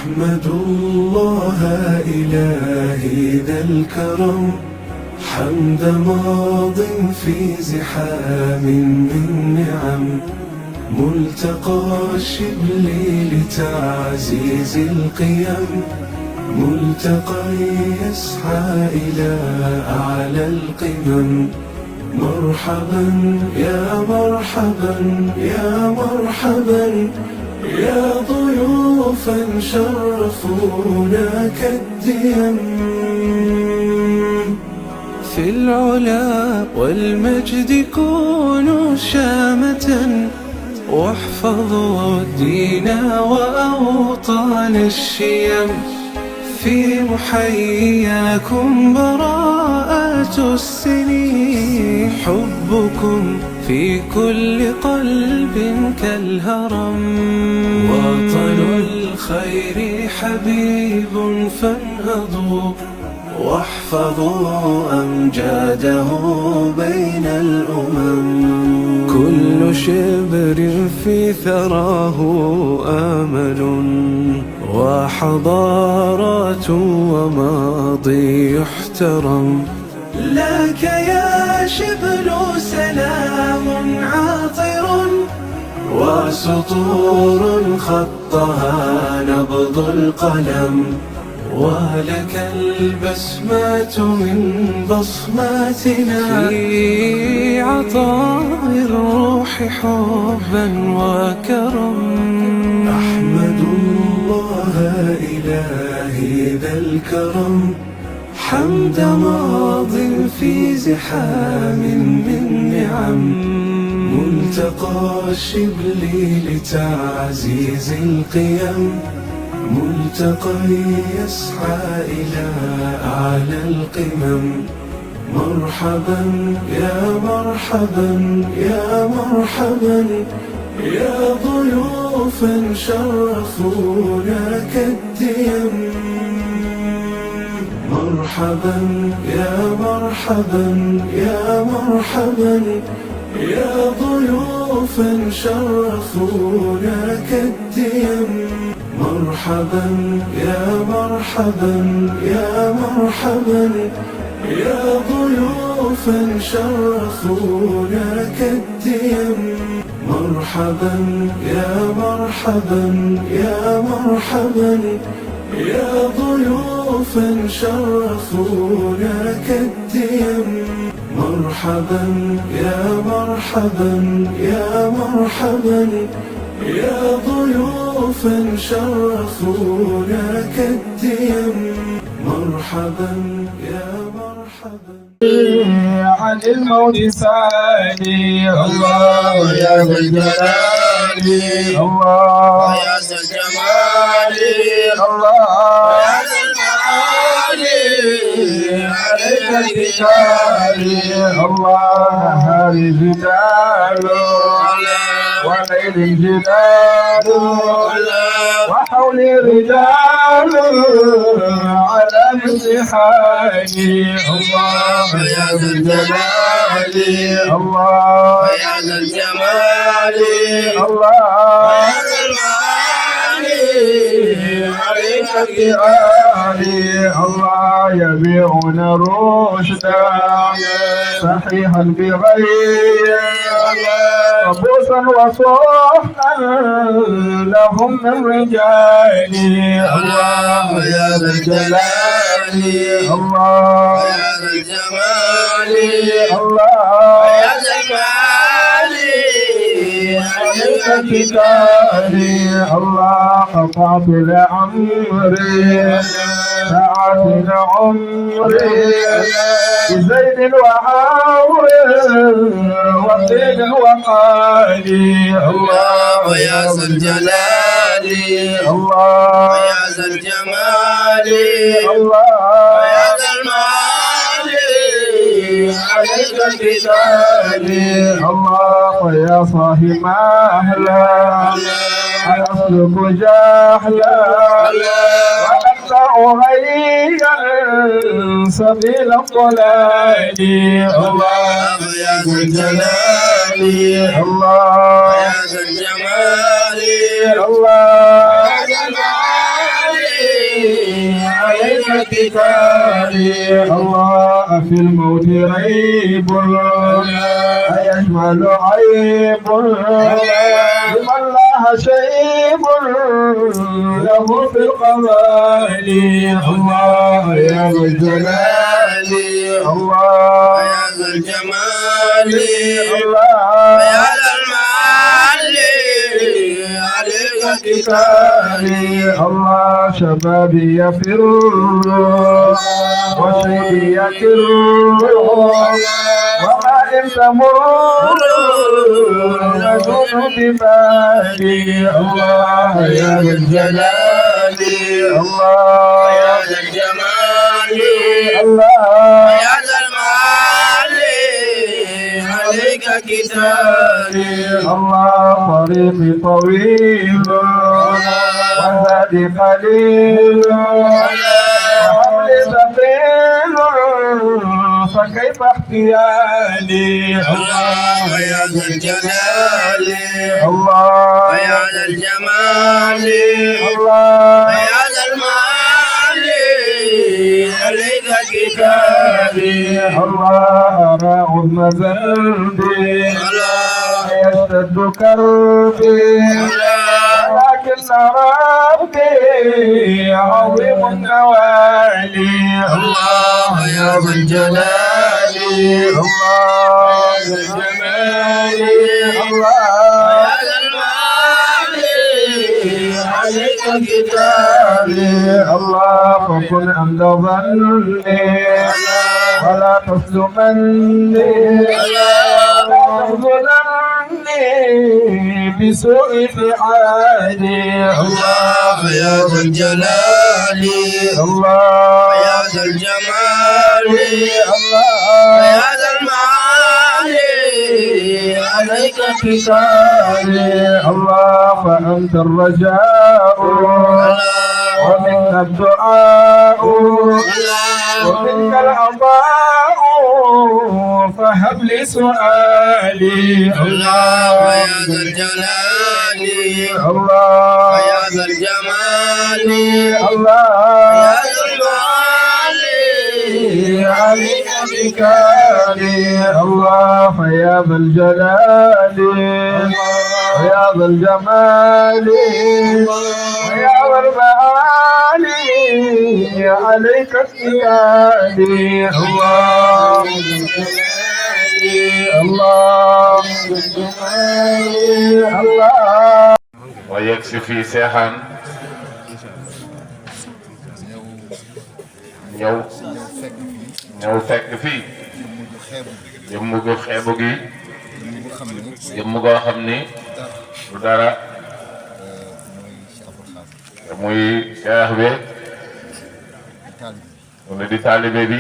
أحمد الله إلهي ذا الكرم حمد ماض في زحام من نعم ملتقى الشبل لتعزيز القيم ملتقى يسعى إلى أعلى القمم مرحبا يا مرحبا يا مرحبا يا ضيوفا شرفونا كالديم في العلا والمجد كونوا شامة واحفظوا الدين وأوطان الشيم في محياكم براءة السنين حبكم في كل قلب كالهرم وطن الخير حبيب فانهضوا واحفظوا أمجاده بين الأمم كل شبر في ثراه آمل وحضارات وماضي يحترم لك يا شبل سلام عاطر وسطور خطها نبض القلم ولك البسمات من بصماتنا في عطاء الروح حبا وكرم أحمد الله إلهي ذا الكرم حمد ماض في زحام من نعم ملتقى الشبل لتعزيز القيم ملتقى يسعى إلى أعلى القمم مرحبا يا مرحبا يا مرحبا يا ضيوفا شرفونا كالديم مرحبا يا مرحبا يا مرحبا يا ضيوفا شرفونا كالديم مرحبا يا مرحبا يا مرحبا يا ضيوفا شرفونا كالديم مرحبا يا مرحبا يا مرحبا يا ضيوفا شرفونا كالديم مرحبا يا مرحبا يا مرحبا يا ضيوفا شرفونا كالديم مرحبا يا مرحبا عن الموت سالي الله يا ذا الجلال الله يا ذا الجمال الله يا ذا المعالي عليك الكتاب الله هذه جدال وليل الجدال وحولي رجال على مسحاني الله يا ذا الجلال الله يا ذا الجمال الله يا ذا المعالي عليك الكرامي الله يبيعون رشدا صحيحا بغير قبوسا وصحا لهم من رجالي الله يا ذا الجلال الله يا ذا الجمال الله يا ذا المعالي عليك كتابي الله قطعت لعمري ساعات عمري بزيد وعمر وطين وقالي الله يا ذا الجلال الله يا ذا الجمال الله يا ذا المعالي عليك كتابي الله يا صاحي مهلا أسلك جهلا وأقطع سبيل الضلال الله يا ذا الجلال الله يا ذا الجمال الله يا ذا المعالي عليك كتابي الله في الموت ريب أيشمل عيب لمن الله شيب له في القبائل الله يا ذا الجلال الله يا ذا الجمال الله يا ذا المعالي عليك كتابي الله شبابي يفر وشيبي يكر وما إن تمر نكون ببالي الله يا ذا الجلال الله يا ذا الجمال الله يا ذا المعالي عليك كتابي الله طريقي طويل وزادي قليل وحملي ثقيل فكيف احتيالي الله يا ذا الجلال الله يا ذا الجمال الله يا ذا المعالي عليك كتابي الله أرى عظم ذنبي الله يشتد كربي لكن ربي عظيم النوالي الله يا ذا الجلال الله ذا الجمال الله يا ذا المعالي عليك كتابي الله فكن عند ظني ولا تظلمني ولا تظلمني بسوء فعالي الله يا ذا الجلال الله يا ذا الجمال الله يا ذا المعالي عليك كتابي الله فأنت الرجاء ومنك الدعاء ومنك العطاء فهب لي سؤالي الله يا ذا الجلال الله يا ذا الجمال الله يا ذا المعالي عليك بكالي الله فيا ذا الجلال ويا ذا الجمال ويا ذا المعالي عليك اتكالي الله الله الله ويكفي في سيحان ñëw fekk fii jëmm gu xeebu gi jëmm goo xam ni du dara te muy Cheikh bi mu ne di taalibe bi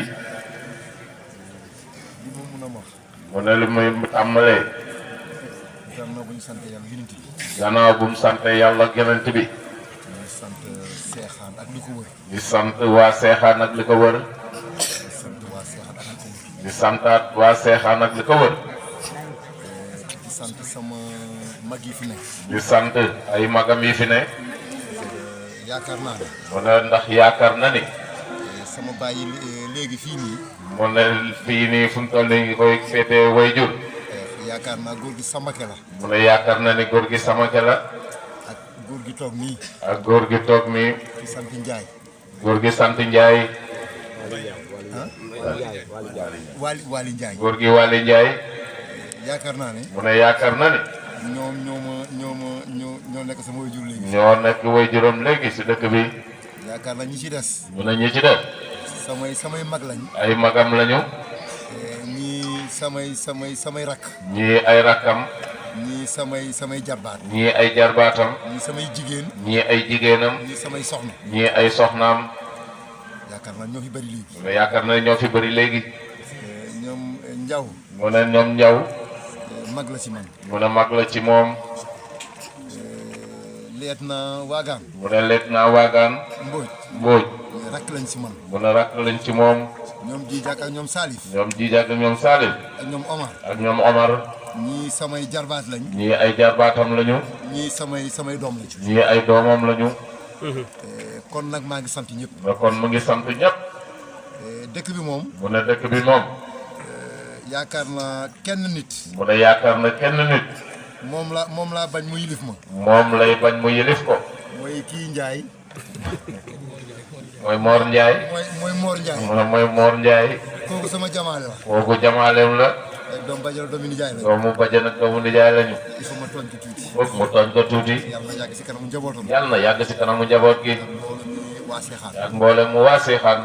mu ne lu muy tàmbalee gannaaw bu mu sant yàlla ak yonent bi di sant waa Seexaan ak li ko wër di santaat waa Seexaan ak li ko wër di sant sama mag yi fi ne. di sant ay magam yi fi ne yaakaar naa ne. mu ne ndax yaakaar na ni sama bàyyi léegi fii nii. mu ne fii nii fu mu toll nii koy féete way jur yaakaar naa góor gi Samake la. mu ne yaakaar na ni góor gi Samake la ak góor gi toog nii. ak góor gi toog nii di sant Njaay. góor gi sant Njaay Wali Njaay. góor gi Wali Njaay yaakaar naa ne. mu ne yaakaar na ni ñoo nekk sama way jur léegi. ñoo nekk way juróom léegi si dëkk bi yaakaar naa ñi ci des. mu ne ñi ci def samay mag lañ. ay magam lañu ñii samay rakk. ñii ay rakkam ñii samay jarbaat. ñii ay jarbaatam ñii samay jigéen. ñii ay jigéenam ñii samay soxna. ñii ay soxnaam yaakaar naa ñoo fi bari léegi. mu ne yaakaar na ñoo fi bëri léegi ñoom Njaw. mu ne ñoom Njaw mag la ci man. mu ne mag la ci moom leet na waagaan. mu ne leet naa waagaan Mbóoj rakk lañ ci man. mu ne rakk lañ ci moom ñoom Jijaak ak ñoom Salif. ñoom Jijaak ak ñoom Salif ak ñoom Omar. ak ñoom Omar ñii samay jarbaat lañ. ñii ay jarbaatam lañu ñii samay doom lañ. ñii ay doomam lañu kon nag maa ngi sant ñëpp. kon mu ngi sant ñëpp. dëkk bi moom. mu ne dëkk bi moom. yaakaar naa kenn nit. mu ne yaakaar na kenn nit. moom laa bañ mu yilif ma. moom lay bañ mu yilif ko. mooy kii Ndiaye. mooy Mor Ndiaye. mooy Mor Ndiaye. mu ne mooy Mor Ndiaye. kooku sama jamaale la. kooku jamaaleem la. doom bàjjen doomu nijaay la. doomu bàjjen ak doomu nijaay lañu. il faut ma tooñ ko tuuti. foog mu tooñ ko tuuti. yàlla na yàgg si kanamu njabootam. yàlla na yàgg si kanamu njaboot gi. loolu mi waa Seexaan. ak mboolem mu waa Seexaan.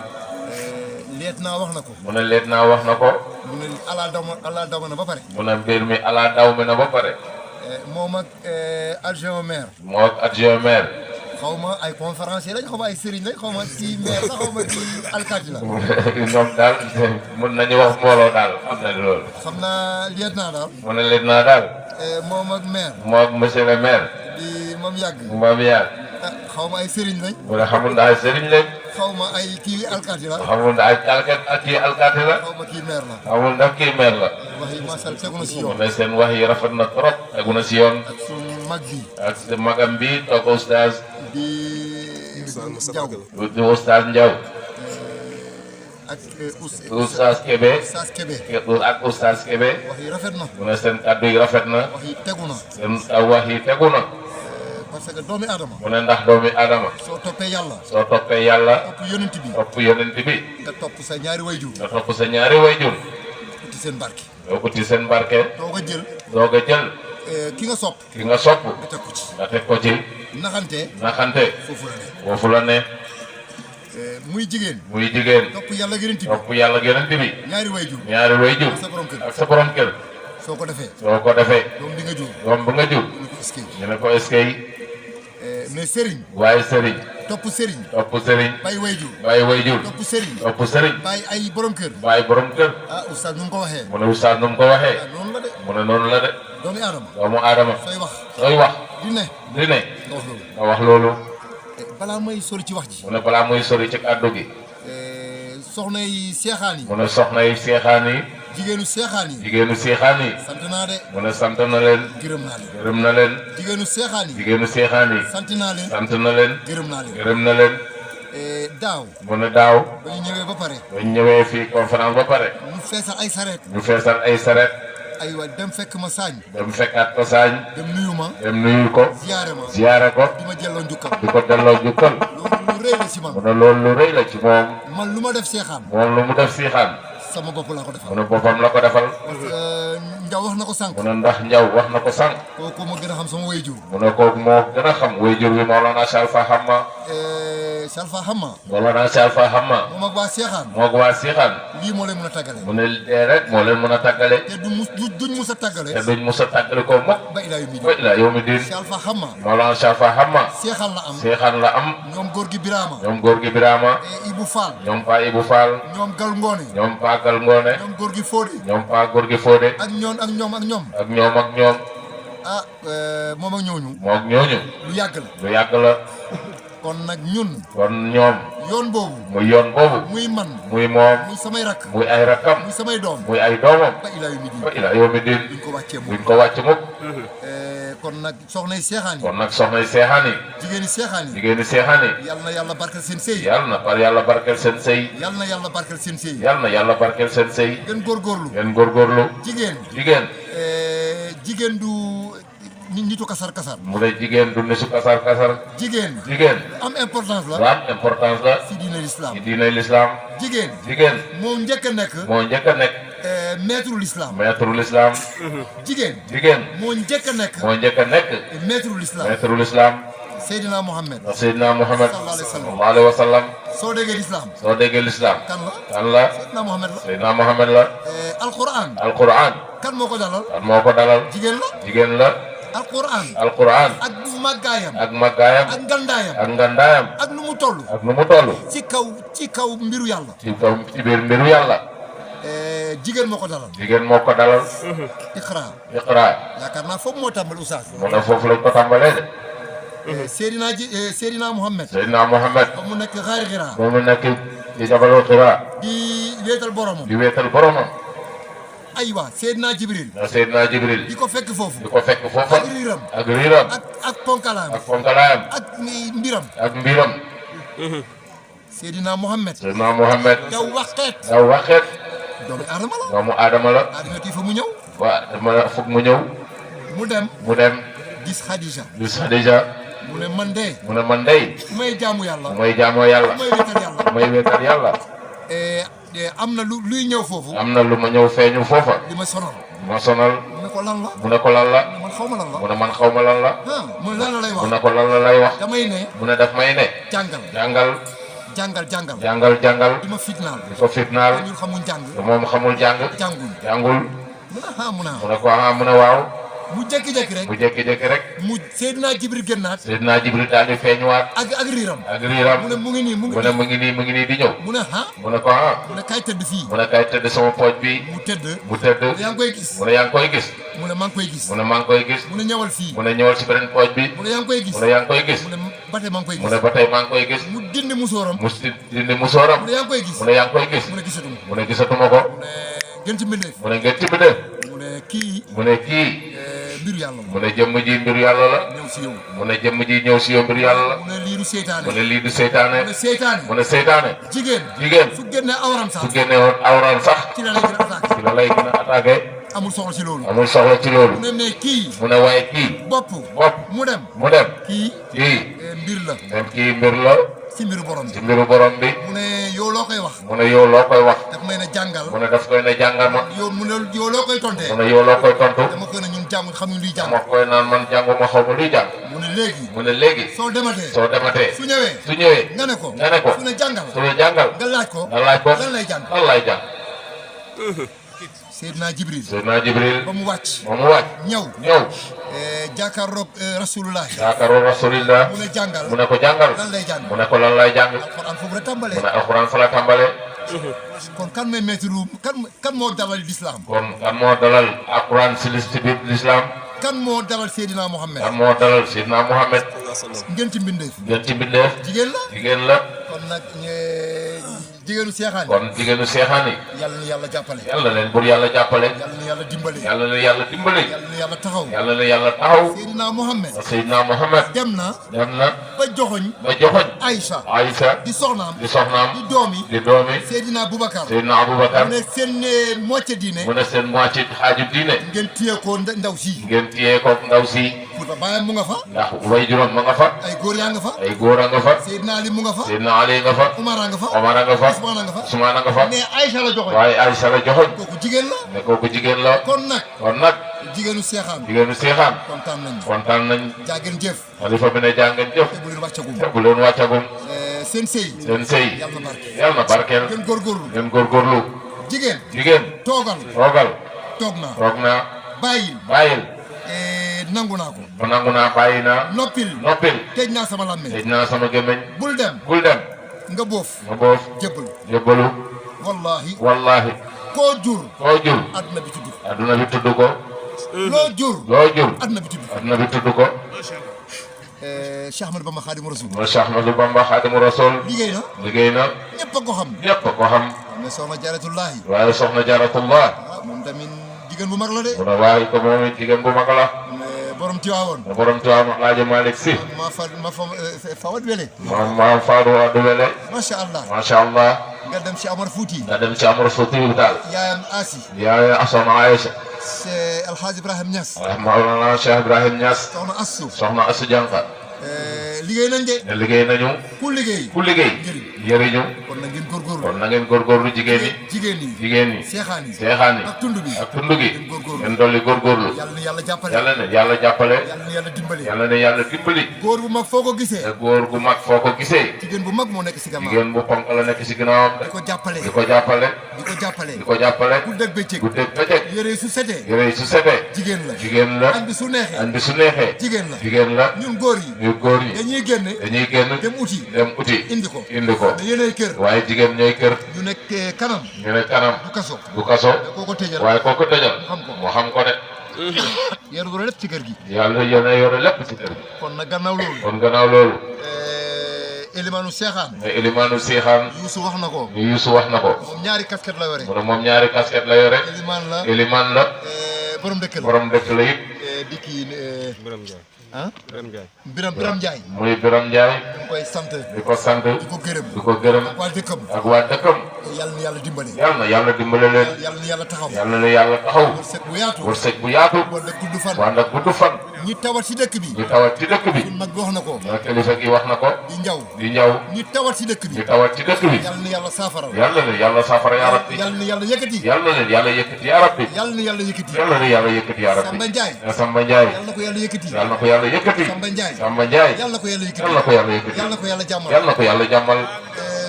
leet naa wax na ko. mu ne leet naa wax na ko. mu ne ala daw na ba pare. mu ne mbir mi ala daw mi na ba pare. moom ak adjoint maire. moo ak adjoint maire. xaw ma ay conférencier lañ xaw ma ay sëriñ lañ xaw ma ci maire sax xaw ma ci alkaati la. ñoom daal mën nañu wax mbooloo daal xam na loolu. xam naa leet naa daal. mu ne leet naa daal. moom ak maire. moo ak monsieur le maire. di moom yàgg. moom yàgg. xaw ma ay sëriñ lañ. mu ne xamul ndax ay sëriñ lañ. xaw ma ay kii alkaati la. xamul ndax ay kii alkaati la. xaw ma kii maire la. xamul ndax kii maire la. wax yi masal tegu na si mu yoon. ne seen wax yi rafet na trop. tegu na si yoon. ak suñu mag bi. ak si magam bi toog oustaz. di Jaw. di oustaz Ndiaw. ak oustaz Kébé. Oustaz Kébé. ak oustaz Kébé. wax yi rafet na. mu ne seen kàddu yi rafet na. wax yi tegu na. seen wax yi tegu na. parce que doomi Adama. mu ne ndax doomi Adama. soo toppee yàlla. soo toppee yàlla. topp yonent bi. topp yonent bi. nga topp sa ñaari wayjur. nga topp sa ñaari wayjur. uti seen barke. doo uti seen barke. doo ko jël. doo ko jël. ki nga sopp. ki nga sopp. nga teg ko ci. nga teg ko ci. naxante. naxante. foofu la ne. foofu la ne. muy jigéen. muy jigéen. topp yàlla yonent bi. topp yàlla yonent bi. ñaari wayjur. ñaari wayjur. ak sa borom kër. ak sa borom kër. soo ko defee. soo ko defee. doom bi nga jur. doom bu nga jur. ñu ko iskay. ñu ne ko eskay. mais sëriñ. waaye sëriñ. topp sëriñ. topp sëriñ. bàyyi wayjur. bàyyi wayjur. topp sëriñ. topp sëriñ. bàyyi ay borom kër. bàyyi borom kër. ah oustaz nu mu ko waxee. mu ne oustaz nu mu ko waxee. noonu la de. mu ne noonu la de. doomi Adama. doomu Adama. sooy wax. sooy wax. di ne. di ne. nga wax loolu. nga wax loolu. balaa may sori ci wax ji. mu ne balaa muy sori ci kàddu gi. soxna yi seexaan yi. mu ne soxna yi seexaan yi. jigéenu seexaan yi. jigéenu seexaan yi. sant naa de. mu ne sant na leen. gërëm naa leen. gërëm na leen. jigéenu seexaan yi. jigéenu seexaan yi. sant naa leen. sant na leen. gërëm naa leen. gërëm na leen. daaw. mu ne daaw. ba ñu ñëwee ba pare. ba ñu ñëwee fii conférence ba pare. ñu feesal ay sareet. ñu feesal ay saret. aywa dem fekk ma saañ. dem fekkaat ko saañ. dem nuyu ma. dem nuyu ko. ziyaare ma. ziyaare ko. di ma jelloo njukkal. di ko delloo jukkal. loolu lu rëy la ci man. mu ne loolu lu rëy la ci moom. man lu ma def seexaan. moom lu mu def siixaan. sama bopp laa ko defal. mu ne boppam la ko defal. Njaw wax na ko sànq. mu ne ndax njaw wax na ko sànq. kooku ma gën a xam sama wayjur. mu ne kooku moo gën a xam wayjur bi Mawlana Salfa Hamma. Salfa Hamma. Mawlana Salfa Hamma. moom ak waa seexaan. moo ko waa siixaan. lii moo leen mën a tàggale. mu ne dee rek moo leen mën a tàggale. te duñ mus a tàggale. te duñ mos a tàggale ko mukk. ba ilaa yu mi ba ilaa yawmi diin. Salfa Hamma. Mawlana Salfa Hamma. seexaan la am. siixaan la am. ñoom góor gi Birama. ñoom góor gi Birama. Ibu Fall. ñoom Pa Ibu Fall. ñoom Gal Ngoone. ñoom Pa Gal Ngoone. ñoom góor gi Fodé. ñoom Pa góor gi Fodé. ak ñoom. ak ñoom ak ñoom. ah moom ak ñooñu. moo ak ñooñu. lu yàgg la. lu yàgg la. kon nag ñun. kon ñoom. yoon boobu. muy yoon boobu. muy man. muy moom. muy samay rakk. muy ay rakkam. muy samay doom. muy ay doomam. ba ilaa yu mi ba ilaa yawmi diin. duñ ko wàccee moom. duñ ko wàcc mukk. kon nag soxnay seexaan yi. kon nag soxnay seexaan yi. jigéeni seexaan yi. jigéeni seexaan yi. yal na yàlla barkeel seen sëy. yal na par yàlla barkeel seen sëy. yal na yàlla barkeel seen sëy. yal na yàlla barkeel seen sëy. gën góorgóorlu. ngeen góorgóorlu. jigéen. jigéen. jigéen du nitu kasar kasar. mu ne jigéen du nisu kasar kasar. jigéen. jigéen. am importance lu la. am importance la. si diine l'islam. ci diine l'islam. jigéen. jigéen. moo njëkk a nekk. moo njëkk a nekk. maître l'islam. maître l'islam. jigéen. jigéen. moo njëkk a nekk. moo njëkk a nekk. maître l'islam. maître l'islam. Seydina Mohamed. ndax Seydina Muhammad. sallallahu sallallahu alayhi wa sallam. soo déggee l'islam. soo déggee l'islam. kan la. kan la. Seydina Mohamed la. Seydina Muhammad la. Alquran. alquran. kan moo ko dalal. kan moo ko dalal. jigéen la. jigéen la. Alquran. alquran. ak màggaayam. ak màggaayam. ak ngandaayam. ak ngandaayam. ak nu mu toll. ak nu mu toll. ci kaw mbiru yàlla. ci kaw ci biir mbiru yàlla. jigéen moo ko dalal. jigéen moo ko dalal. Iqra. iqra. yaakaar naa foofu moo tàmbali oustaz. mu ne foofu lañ ko tàmbalee de. Seydina Mohamed. Seydina Muhammad. ba mu nekk xaari xiraa. moom mu nekk ci jabalu Xiraa. di wéetal boromam. di wéetal boromam. aywa Seydina Jibril. ndax Seydina Jibril. di ko fekk foofu. di ko fekk foofa. ak riiram. ak riiram. ak ponkalaam. ak fonkalaayam. ak mbiram. ak mbiram. Seydina Mohamed Seydina Mohamed daw waxeet daw waxeet doomu aadama la doomu aadama la aadama kii fa mu ñëw waa dama foog mu ñëw mu dem mu dem gis Khadija gis Xadija mu ne man de mu ne man dey fu may jaamu yàlla mooy jaamoo yàlla fu may wéetal yàlla mooy wéetal yàlla am na luy ñëw foofu am na lu ma ñëw feeñu foofa di ma sonal ma sonal mu ne ko lan la mu ne ko lan la man xaw ma lan la mu ne man xaw ma lan la mu ne lan la lay mu wax ne ko lan la lay wax damay ne mu ne daf may ne jàngal jàngal jàngal jàngal di ma fitnaal di ko fitnaal ñun xamuñ jàng te moom xamul jàng jànguñ jàngul mu ne mu ne mu ne ko mu ne waaw mu jékki-jékki rek bu jékki-jékki rek mu Seydina Jibril génnaat Seydina Jibril daal di feeñuwaat ak riiram ak riiram mu ne mu ngi nii mu ne mu ngi nii di ñëw mu ne mu ne ko mu ne kay tëdd fii mu ne kay tëdd sama pooj bi mu tëdd mu tëdd yaa ngi koy gis mu ne yaa ngi koy gis mu ne maa ngi koy gis mu ne maa ngi koy gis mu ne ñëwal fii mu ne ñëwal si beneen pooj bi mu ne yaa ngi koy gis mu ne yaa ngi koy gis mu ne ba tey maa ngi koy mu gis ne ba tey maa ngi koy gis mu dindi musóoram mu dindi musóoram mu ne yaa ngi koy gis mu ne yaa ngi koy gis mu ne gisatuma mu ne gisatuma ko mu ne gën ci mbindeef mu ne ngeen ci bidee mu ne kii mu ne kii mbiru yàlla la mu ne jëmm ji mbiru yàlla la ñëw si yow mu ne jëmm ji ñëw si yow mbiru yàlla la mu ne lii du seytaane mu ne lii du seytaane mu ne seytaane mu ne seytaane jigéen su génnee awram sax su génne woon awraam sax ci la lay gën a attaqué ci la lay gën a attaqué amul soxla ci loolu amul soxla ci loolu mu ne mais kii mu ne waaye kii bopp mu dem kii mbir la même kii mbir la si mbiru borom bi ci mbiru borom bi mu ne yow loo koy wax mu ne yow loo koy wax daf may ne jàngal mu ne daf koy ne jàngal ma yow mu ne yow loo koy tontee mu ne yow loo koy tontu dama koy ne ñun jàng xamuñ luy jàng dama koy naan man jànguma xaw ma luy jàng mu ne léegi mu ne léegi soo dematee su ñëwee nga ne ko su ne jàngal su ne jàngal nga laaj ko lan lay jàng lan lay jàng Seydina Jibril ba mu wàcc ñëw jàkkaarloog rasulullah mu ne jàngal mu ne ko jàngal lan lay jàng mu ne ko lan lay jàng alxuraan foofu la tàmbalee mu ne alxuraan fa la tàmbalee kon kan mooy maître kan moo dalal l'islam kon kan moo dalal alxuraan si biir l'islam kan moo dalal Seydina Mohamed kan moo dalal Seydina Mohamed ngeen ci mbindeef jigéen la kon nag jigéenu seexaan kon jigéenu seexaan yi yàlla na yàlla jàppale yàlla leen bur yàlla jàppale yàlla na yàlla dimbale yàlla na yàlla dimbale yàlla na yàlla taxaw yàlla na yàlla taxaw Seydina Mohamed dem na ba joxoñ Aïcha di soxnaam di doomi Seydina Aboubacar mu ne seen moitié diine mu ne seen moitié xaaju diine ngeen téye ko ndaw si pour baayam mu nga fa ndax way juróom ma nga fa ay góor yaa nga fa ay góor a nga fa Seydina Ali mu nga fa Seydina Ali nga fa Omar a nga fa Usmaan a nga fa mais Aïcha la joxoñ waaye Aïcha la joxoñ kooku jigéen la ne kooku jigéen la kon nag jigéenu seexaan kontaan nañ jaageen jëf xalifa bi ne jaageen jëf te bu leen wàccagum seen sëy yàlla na barkeel ngeen góorgóorlu jigéen toogal toog naa bàyyil nangu naa ko bàyyi naa noppil tëj naa sama làmmeñ tëj naa sama gémmeñ bul dem nga boof jébbalu wallahi koo jur adduna bi tudd ko loo jur adduna bi tudd ko Cheikh Ahmadou Bamba Khadimu Rasul Cheikh Ahmadou Bamba Khadimu Rasul liggéey na ñëpp a ko xam mais soxna Jaaratullahi waaye soxna Jaaratullah moom tamit jigéen bu mag la de mu ne waaye ko moom it jigéen bu mag la borom Tiwaawoon Alaaji Malick Si ma fawat wele ma faadu addu wele masha Allah nga dem ci Amar Fouti Taal yaayam Asi soxna Aïcha c'est Alhaji Ibrahim Niass Mawlana Cheikh Ibrahim Niass soxna Assu Jànqa liggéey nañ de liggéey nañu ku liggéey jëriñu kon na ngeen góorgóorlu jigéen ñi seexaan yi ak tund gi ngeen dolli góorgóorlu yàlla na yàlla jàppale yàlla na yàlla dimbali góor bu mag foo ko gisee jigéen bu mag moo nekk si gannaaw jigéen bu ponk la nekk si gannaawam di ko jàppale di ko jàppale guddeeg bëccëg yére yi su setee jigéen la andi su neexee jigéen la ñun góor yi dañuy génn dem uti indi ko ne yéenay kër waaye jigéen ñooy kër ñu nekk kanam du kaso kooko tëjal waaye kooko tëjal mu xam ko de yore lépp ci kër gi yàlla yore lépp ci kër gi kon gannaaw loolu Elimaanu Seexaan Yuusu wax na ko moom ñaari casquette la yore Elimaan la borom dëkk la it di kii ah Biram Ndiaye muy Biram Ndiaye ñu koy sant di ko sant di ko gërëm di ko gërëm ak waa dëkkam ak waa dëkkam yàlla na yàlla dimbali yal na yàlla dimbale leen yàlla na yàlla taxaw yal na yàlla taxaw wërsëg bu yaatu wërsëg bu yaatu wala gudd fan waa nag gudd fan ñi tawat si dëkk bi ñu tawat ci dëkk bi suñ mag bi wax na ko ñoo kilifa gi wax na ko di njaw di ñëw ñi tawat si dëkk bi ñu tawat ci dëkk bi yàlla na yàlla saafara yal na leen yàlla saafara yaa rabbi yàlla na yàlla yëkkati yal na leen yàlla yëkkati yaa rabbi yàlla na yàlla yëkkati yal na leen yàlla yëkkati yaa rabbi Samba Ndiaye Samba Ndiaye yàlla na ko yàlla yëkkati yal na ko yàlla yëkkati Samba Ndiaye Samba Ndiaye yàlla na ko yàlla yëkkati yal na ko yàlla yëkkati yàlla na ko yàlla jàmmal yal na ko yàlla jàmmal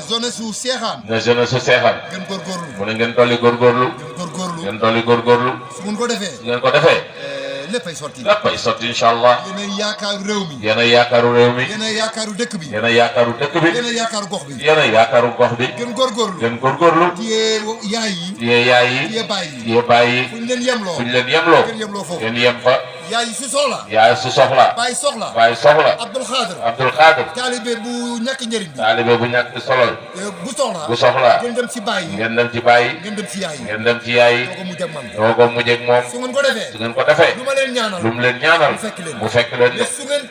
zone su seexaan ne jeunesse su seexal ngeen góorgóorlu mu ne ngeen dolli góorgóorlu ngeen góorgóorlu ngeen dolli góorgóorlu su ngeen ko defee su ngeen ko defee léppay sotti léppay sotti incha allah yéen a yaakaaru réew mi yéen a yaakaaru réew mi yéen a yaakaaru dëkk bi yéen a yaakaaru dëkk bi yéen a yaakaaru gox bi yéen a yaakaaru gox bi ngeen góorgóorlu ngeen góorgóorlu tiyee yaay yi tiyee yaay yi tiyee baay yi tiyee baay yi fu ñu leen yemloo fu ñu leen yemloo ngeen yemloo foofu ngeen yem fa yaay yi si soxla yaay su soxla baay soxla baay soxla Abdul Xaadir Abdul Xaadir taalibe bu ñàkk njëriñ bi taalibe bu ñàkk solo bu soxla bu soxla ngeen dem si baay yi ngeen dem ci baay yi ngeen dem si yaay yi ngeen dem ci yaay yi doo ko mu dem man doo ko mujjee ak moom su ngeen ko defee su ngeen ko defee lu ma leen ñaanal lu mu leen ñaanal mu fekk leen mu fekk leen de mais su ngeen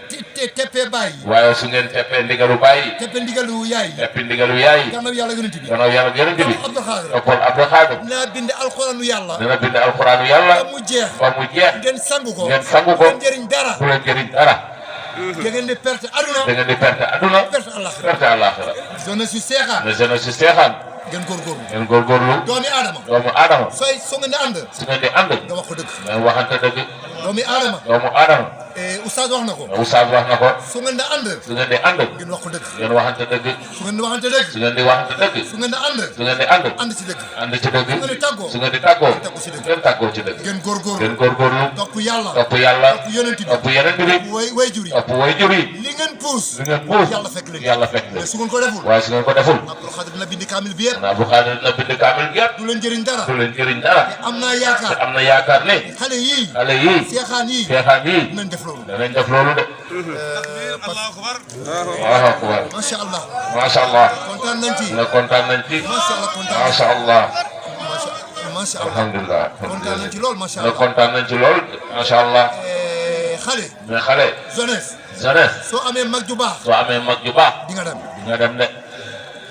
teppee baay yi waaye su ngeen teppee ndigalu baay yi teppee ndigalu yaay yi teppi ndigalu yaay yi gannaaw yàlla yonent bi gannaaw yàlla yonent bi Abdul Xaadir toppal Abdul Xaadir naa bind alxuraanu yàlla dina bind alxuraanu yàlla ba mu jeex ba mu jeex ngeen sangu ko ngeen sangu ko ngeen jëriñ dara du leen jëriñ dara da ngeen di perte aduna da ngeen di perte aduna perte àllaxira perte àllaaxira zone su seexaan ne jeunesse su seexaan ngeen góorgóorlu ngeen góorgóorlu doomi aadama doomu aadama soo ngeen di ànd su ngeen di ànd nga wax ko dëgg ngeen waxante dëgg doomi aadama doomu aadama oustaz wax na ko Oustaz wax na ko su ngeen di ànd su ngeen di ànd ngeen wax ko dëgg ngeen waxante dëgg su ngeen di waxante dëgg su ngeen di waxante dëgg su ngeen di ànd su ngeen di ànd ànd si dëgg ànd ci dëgg ngeen di tàggoo su ngeen di tàggoo tàggu si dëgg ngeen tàggoo ci dëgg ngeen góorgóorlu ngeen góorgóorlu topp yàlla topp yàlla topp yonent bi topp yeneen bi way jur yi topp way jur yi li ngeen puus su ngeen puus yàlla fekk leen yàlla fekk leen mais su ngeen ko deful waaye su ngeen ko deful Abdul Xaadir dina bindi kaamil bi yëpp naa bu xaadir dina bind kaamil gi yëpp du leen jëriñ dara du leen jëriñ dara am naa te yaakaar am na yaakaar ne xale yii xale yii seexaan yii seexaan yii dinañ def loolu danañ def loolu de waaw akbar macha allah macha allah kontaan nañ ci na kontaan nañ ci macha allah kontaan macha allah macha allah alhamdulilah kontaan nañ ci lool macha na allah kontaan nañ ci lool macha allah xale mais xale jeunesse jeunesse soo amee mag ju baax soo amee mag ju baax di nga dem di nga dem de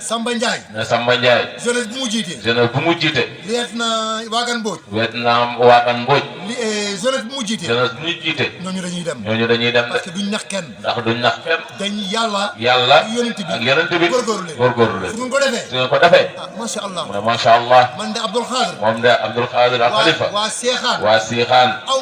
Samba Ndiaye ne Samba Ndiaye jeunesse bu mu jiitee jeunesse bu mu jiite liet na Waagan Mbooj Vietnam waagan Mbodj li jeunesse bu mu jiitee jeunesse bu ñu jiite ñooñu dañuy dem ñooñu dañuy dem de parce que duñ nax kenn ndax duñ nax kenn dañ yàlla yàlla yonent bi ak yonent bi góorgóorlu leen góorgóorlu leen su ngeen ko defee su ngeen ko defee ah macha allah mu ne macha allah man de Abdul Xaadir moom de Abdul Xaadir al Xalifa waa seexaan waa Siixaan aw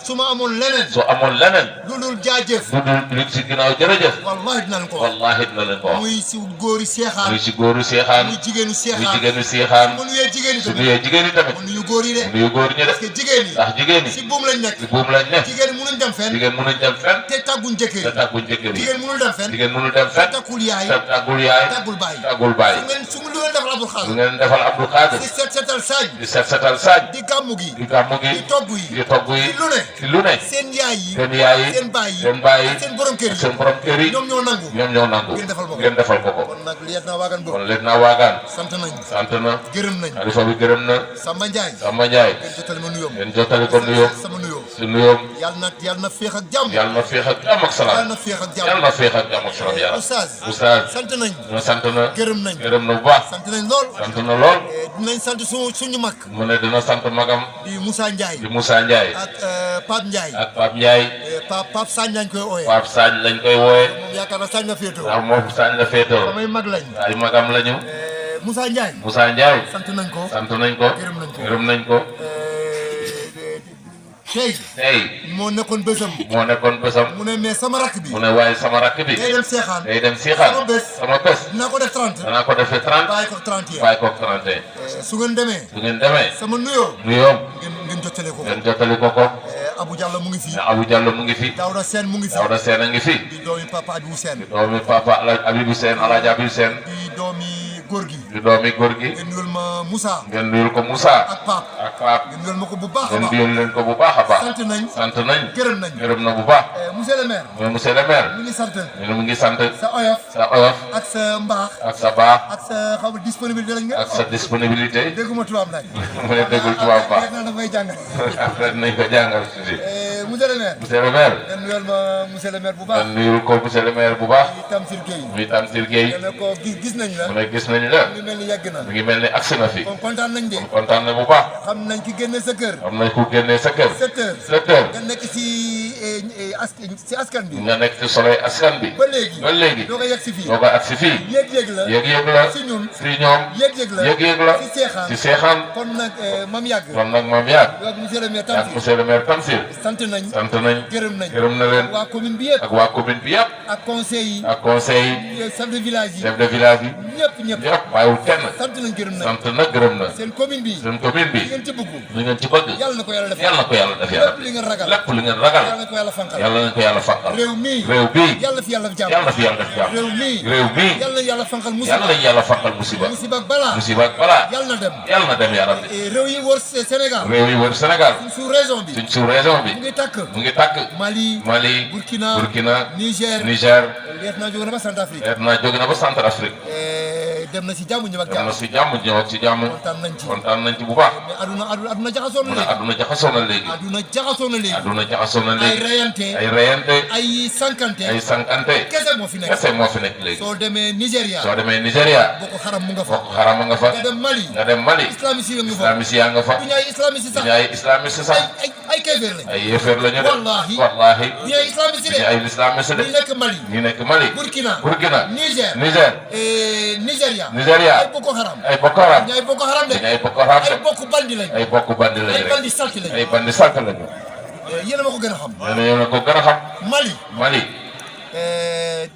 su ma amoon leneen su amoon leneen lu dul jaajëf du dul li si ginnaaw jërëjëf wallahi dina leen ko wax wallahi dina leen ko wax muy si góori seexaan muy si góoru Siixaan muy jigéenu muy seexaan jigéenu Siixaan mu nuyee jigéen ñi su tamit nuyee jigéen ñi tamit mu nuyu góor yi de nuyu góor ñi de parce que jigéen yi ndax jigéen ñi si buum lañ nekk si buum lañ ne jigéen ñi mënuñ dem fenn jigéen mënuñ dem fenn te tàgguñ jëkkër te yi tàgguñ jëkkër yi jigéen mënul dem fenn jigéen mënul dem te fenn takkul yaay te tàggul yaay tàggul baay tàggul baay su lu ngeen defal Abdul su Xaadir ngeen defal Abdul Xaadir di setal saaj di set setal saaj di gàmmu gi di gàmmu gi di togg yi di togg yi di lu ne ci lu ne seen yaay yi seen yaay yi seen baay yi seen baay yi ak seen borom kër ak yi seen borom kër yi ñoom ñoo nangu ñoom ñoo nangu ngeen defal ko ko. ngeen defal ko ko kon nag liet naa waagan boobu kon leen naa waagaan sant nañ sant na gërëm nañ xalifa bi gërëm na Samba Ndiaye Samba Ndiaye ngeen jottali ma nuyoom ngeen jottali ko nuyoom sama nuyoo si nuyoom yàlla na féex ak jàmm yàlla na féex ak jàmm ak yàlla salaam na féex ak yàlla jàmm na féex ak jàmm ak salaam yàlla oustaz oustaz sant nañ ñu sant na gërëm nañ gërëm na bu baax sant nañ lool sant na lool dinañ sant suñu mag mu ne dina sant magam di Moussa Ndiaye di Moussa Ndiaye ak Pape Ndiaye ak Pape Ndiaye Pape Sagne lañ koy ooyee Pape Sagne lañ koy wooye moom yaakaar na Sagne la féetoo ndax moom Sagne la féetoo samay mag lañ ay magam lañu Moussa Ndiaye Moussa Ndiaye sant nañ ko sant nañ ko gërëm nañ ko gërëm nañ ko tey tey moo nekkoon bésam moo nekkoon bésam mu ne mais sama rakk bi mu ne waaye sama rakk bi day dem seexaan day dem Siixaan sama bés sama bés dinaa ko def 30 danaa ko defee 30 bàyyi ko 31 bàyyi ko 31 su ngeen demee su ngeen demee sama nuyoo nuyoom ngeen jottale ko ngeen jottali ko ko Abou Diallo mu ngi fi ne Abou Diallo mu ngi fi Daouda Sène mu ngi fi Daouda Sène a ngi fi di doomi papa Abibou Sène doomi papa Abibou Sène Alaaji Abibou Sène di doomi góor gi di doomi góor gi ngeen nuyul ma Moussa ngeen nuyul ko Moussa ak Pape ak Pape ngeen nuyul ma ko bu baax a ngeen baax nuyul leen ko bu baax a baax sant nañ sant nañ gërëm nañ gërëm na bu baax monsieur le maire mais monsieur le maire mi ngi sant ñu ne mu ngi sant sa oyof sa oyof ak sa mbaax ak sa baax ak sa xaw ma disponibilité lañ nga ak sa disponibilité dégguma tubaab nag mu ne déggul tubaab baax naa dafay jàngal après nañ ko jàngal tuuti monsieur le maire. monsieur le maire. ngeen nuyal ma monsieur le maire bu baax. ngeen nuyul ko monsieur le maire bu baax. Tamsir Gueye. muy Tamsir Gueye. ne ko gis nañ la. mu ne gis nañ la. mi mel ni yàgg na. mi ngi mel ni agsi na fi. kon kontaan nañ de. kon kontaan na bu baax. xam nañ ki génne sa kër. xam nañ ku génnee sa kër. 7 heures. 7 heures. nga nekk si askan bi. nga nekk ci soloy askan bi. ba léegi. ba léegi. doo ko yegg si fii. doo ko agsi fii. yëg-yëg la. yëg-yëg la. si ñun. si ñoom. yëg-yëg la. yëg-yëg la. si seexaan. si seexaan. kon nag mam yàgg. kon nag moom yàgg. ak monsieur le maire ak Tamsir. monsieur le maire Tamsir. sant nañ. sant nañ. gërëm nañ. gërëm na leen. waa commune bi yëpp. ak waa commune bi yëpp. ak conseil yi. ak conseil yi. chef de village yi. chef de village yi. ñëpp. yëpp bàyyiwul kenn. sant nañ gërëm nañ. sant na gërëm na. seen commune bi. seen commune bi. ngeen ci bëgg. li ngeen ci bëgg. yàlla na ko yàlla def. yàlla na ko yàlla def yàlla. lépp li ngeen ragal. lépp li ngeen ragal. yàlla na ko yàlla fankal. yàlla na ko yàlla fàqal. réew mii. réew bii. yàlla fi yàlla def jàmm. yàlla na fi yàlla def jàmm. réew mii. réew bii. yàlla na yàlla fankal musiba. yàlla na yàlla fàqal musiba. musiba ak balaa. musiba ak balaa. yàlla na dem. yàlla na dem yaa rabbi. réew yi wër Sénégal. réew yi wër Sénégal. suñ sous région bi. suñ sous région bi. mu ngi tàkk. mu ngi tàkk. Mali. Mali. Burkina. Niger. leet naa jóge na ba Centrafrique. leet naa jóge na ba Centrafrique. dem na si jàmm ñëw ak dem jàmm. na si jàmm ñëw ak si jàmm. kontaan nañ ci. kontaan nañ ci bu baax. mais aduna jaxasoo na mu ne léegi. adduna jaxasoo na léegi. aduna jaxasoo na léegi. adduna jaxasoo na ay léegi. reyante. ay reyante. ay sankante. ay sankante. kese moo fi nekk. kese moo fi nekk léegi. soo demee Nigéria. soo demee Nigéria. Boko Haram mu nga fa. Boko Haram nga fa. nga dem Mali. nga dem Mali. islamiste yi nga fa. islamiste yaa nga fa. du ñu ay islamiste sax. du ñu ay islamiste sax. ay kéeféer lañ. ay yéeféer la ñu de. Wallahi. wallahi. du ñu ay islamiste du ñu de. ay islamiste de. ñu nekk Mali. ñu nekk Mali. Burkina. Niger. Nigéria. Nigéria. ay Boko Haram. ay Boko Haram. du ñu ay Boko Haram de. du ñu ay Boko Haram de. ay bokk bandi lañ. ay bokk bandi lañ ay rek. bandi salti lañ. ay bandi sànq lañu. yéen a ma ko gën a xam. nee na yow na ko gën a xam. Mali. Mali.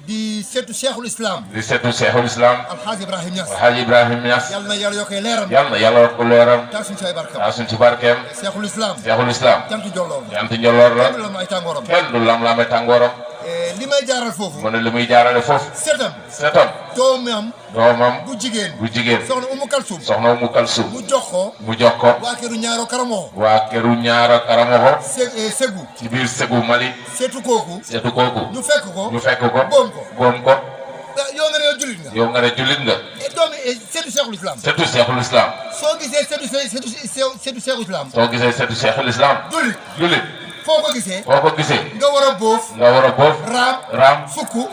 di seetu Cheikhul Islam. di seetu Cheikhul Islam. Alhaji Ibrahim Niass. Alhaji Ibrahim Niass. yàlla na yàlla yokkee leeram. yàlla na yàlla wax ko leeram. taal suñu ci ay barkam. taa suñ ci barkeem. Cheikhul Islam. Cheikhul Islam. jantu jolloor la. jant njoloor la. kenn la ma ay tàngooram. kenn du lam-lame tàngooram. li may jaaral foofu. mu ne li muy jaarale foofu. setam. setam. doomam. doomam. bu jigéen. bu jigéen. soxna Umu Kalsum. soxna Umu Kalsum. mu jox ko. mu jox ko. waa këru ñaaro karamoo. waa këru ñaara karamoxo. Segu. ci biir Segu Mali. seetu kooku. seetu kooku. ñu fekk ko. ñu fekk ko. boom ko. boom ko. yow nga ne yow jullit nga. yow nga ne jullit nga. doomi seetu Cheikhul Islam. setu Cheikhul Islam. soo gisee seetu Cheikhul Islam. soo gisee setu Cheikhul Islam. jullit. jullit. foo ko gisee. boo ko gisee. nga war a boof. nga war a boof. raam. sukku.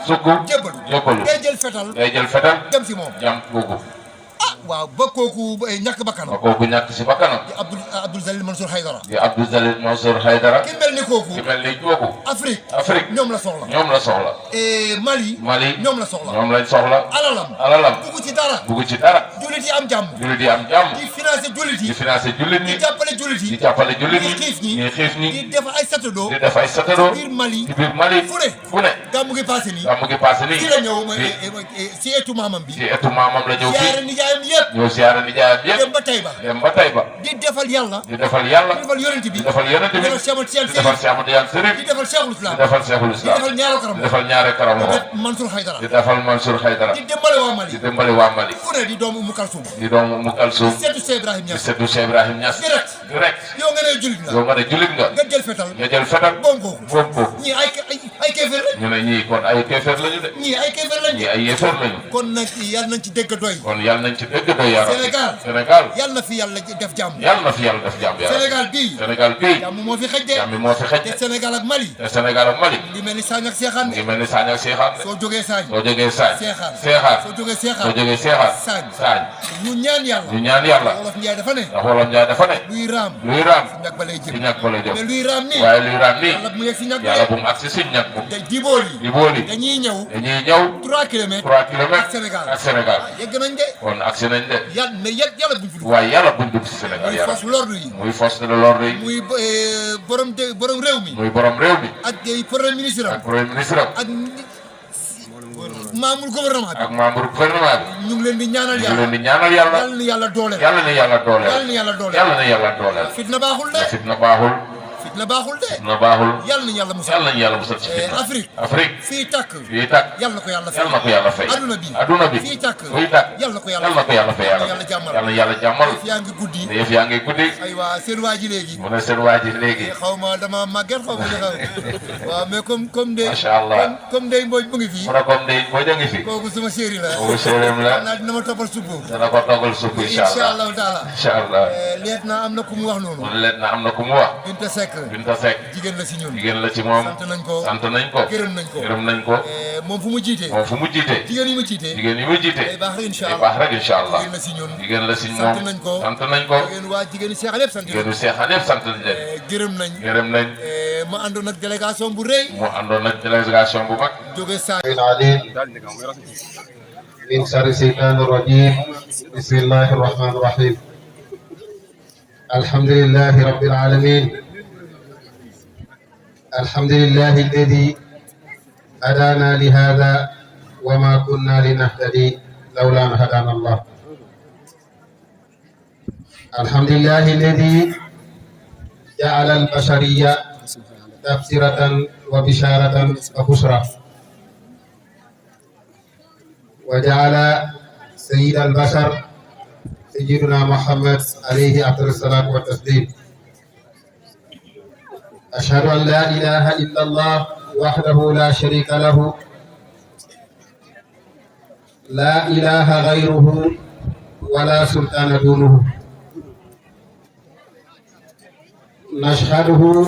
jébbalu. ngay jël fetal. ngay jël fetal. dem si moom. jam kooku. waaw ba kooku ñàkk bakkanam. ba kooku ñàkk si bakkanam. di Abdou Zalil Mansour Haydara. di Abdou Zalil Mansour Haydara. ki mel ni kooku. ki mel ni kooku. Afrique. ñoom la soxla. ñoom la soxla. Mali. ñoom lañ soxla. alalam. bugg ci dara. bugg ci dara. jullit yi am jàmm. jullit yi am jàmm. di financer jullit yi. di financer jullit ñi. di jàppale jullit yi. di jàppale jullit ñi. di xiif ñi. ñi xiif ñi. di def ay satadoo. di def ay satadoo. ci biir Mali. ci biir Mali. fu ne. gàmmu gi passé nii. gàmmu gi passé nii. ci la ñëw si etu maamam bi. ci etu maamam la ñëw siyaare nijaayam yëpp. ñëw siyaare nijaayam yëpp. dem ba Taïba. dem ba Taïba. di defal yàlla. di defal yàlla. di defal yonent bi. di defal yonent bi. di defal Cheikh Ahmad Tidiane di defal Cheikh Ahmad Tidiane Chérif. di defal Cheikhul Islam. di defal Cheikhul Islam. di defal ñaaro karam. di defal ñaare karam. di def Mansour Haydara. di defal Mansour Haydara. di dimbale waa Mali. di dimbali waa Mali. fu ne di doomu Umu Kalsum. di doomu Umu Kalsum. seetu Cheikh Ibrahim di Niass. seetu Cheikh Ibrahim Niass. direct. yow nga ne jullit nga. yow nga ne jullit nga. nga jël fetal. nga jël fetal. boom ko. boom ko. ñii ay kéeféer lañ. ñu ne ñii kon ay kéeféer lañu de. ñii ay kéeféer lañ. ñii ay yéeféer lañu. kon nag yàlla nañ ci dégg doy. kon yàlla nañ ci dégg doy yàlla. Sénégal. yàlla na fi yàlla def jàmm. yàlla na fi yàlla def jàmm yàlla. Sénégal bii. jàmm moo fi xëj de. jàmm moo fi xëj de. te Sénégal ak Mali. te Sénégal ak Mali. ngi mel ni Saañ ak Seexaan. ngi mel ni Saañ ak Seexaan. soo jógee Saañ. soo jógee Saañ. Seexaan. soo jógee Seexaan. Saañ. ñu ñaan yàlla. ñu ñaan yàlla. Wolof Njaay dafa ne. ndax Wolof Njaay dafa ne. luy raam. si ñàkk ba lay jëm. si ñàkk ba lay jëm. mais luy raam nii. waaye luy raam nii. yàlla bu mu yegg si ñàkk ba yàlla bu mu agsi si ñàkk bu. di booli. dañuy ñëw. 3 kilomètres. ak Sénégal. yegg nañ de. kon agsi nañ de. yàlla buñ fi dugg. waaye yàlla buñ dugg si Sénégal muy force l'ordre yi. muy force de l'ordre yi. muy borom réew mi. muy borom réew mi. ak premier ministre am. ak premier ministre am. ak membre gouvernement bi. ak membre gouvernement bi. ñu ngi leen di ñaanal yàlla. ñu ngi leen di ñaanal yàlla. yàlla na yàlla dooleel. yàlla na yàlla dooleel. yàlla na yàlla dooleel. yàlla na yàlla dooleel. fitna baaxul de. fitna baaxul. fitna baaxul de. fitna baaxul. yàlla na yàlla musal. yàlla na yàlla musal ci fitna. Afrique. fii tàkk. yàlla na ko yàlla fay. yàlla na ko yàlla fay. aduna bi. fii tàkk. yàlla na ko yàlla fay. yàlla na yàlla jàmmal. yëf yaa ngi guddi. yëf yaa ngi guddi. aywa seen waa ji léegi. mu ne seen waa ji léegi. xaw ma dama màgget xaw ma li xaw waaw mais comme de. macha allah comme Ndeye Mbodj mu ngi fii. mu ne comme Ndeye Mbodj a ngi fi. kooku suma chéri la. kooku chéri la. xam naa dina ma toppal supp. dana ko toggal supp incha allah. taala. incha allah. leet na am na ku mu wax noonu. leet na am na ku mu wax. Binta Seck Binta Seck jigéen la si ñun jigéen la ci moom sant nañ ko sant nañ ko gërëm nañ ko gërëm nañ ko moom fu mu jiite moom fu mu jiite jigéen yi mu jiite jigéen yi mu jiite day baax rek incha day allah baax rek incha allah jigéen la si ñun jigéen la si sant moom nañ ko sant nañ ko jigéen waa jigéen seexal yëpp sant nañ jigéenu seexaan yëpp sant nañ leen gërëm nañ gërëm nañ ma àndoon ak délégation bu rëy mu àndoon nag délégation bu mag jóge saa العليم من شر الشيطان الرجيم بسم الله الرحمن الرحيم الحمد لله رب العالمين الحمد لله الذي هدانا لهذا وما كنا لنهتدي لولا أن هدانا الله الحمد لله الذي جعل البشرية تبصرة وبشارة وبشرى وجعل سيد البشر سيدنا محمد عليه أفضل الصلاة والتسليم أشهد أن لا إله إلا الله وحده لا شريك له لا إله غيره ولا سلطان دونه نشهده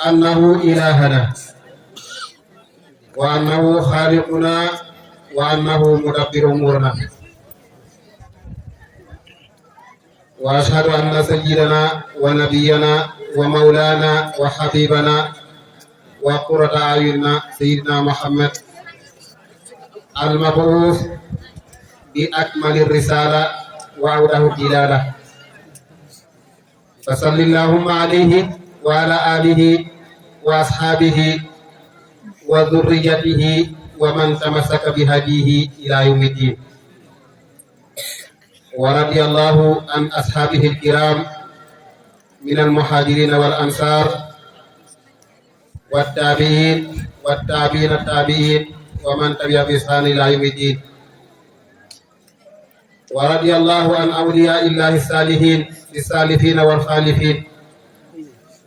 أنه إلهنا وأنه خالقنا وأنه مدبر أمورنا وأشهد أن سيدنا ونبينا ومولانا وحبيبنا وقرة أعيننا سيدنا محمد المبعوث بأكمل الرسالة وأوضح الدلالة فصل اللهم عليه وعلى آله وأصحابه وذريته ومن تمسك بهديه إلى يوم الدين ورضي الله عن أصحابه الكرام من المهاجرين والأنصار والتابعين والتابعين التابعين ومن تبع بإحسان إلى يوم الدين ورضي الله عن أولياء الله الصالحين السالفين والخالفين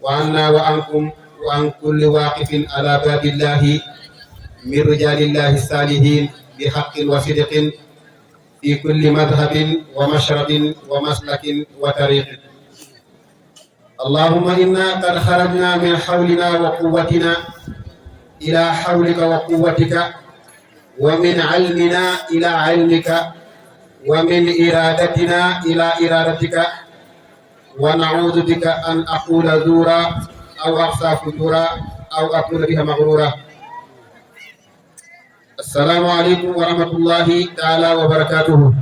وعنا وعنكم وعن كل واقف على باب الله من رجال الله الصالحين بحق وصدق في كل مذهب ومشرب ومسلك وطريق اللهم إنا قد خرجنا من حولنا وقوتنا إلى حولك وقوتك ومن علمنا إلى علمك ومن إرادتنا إلى إرادتك ونعوذ بك أن أقول زورا أو أقصى فجورا أو أقول بها مغرورا السلام عليكم ورحمة الله تعالى وبركاته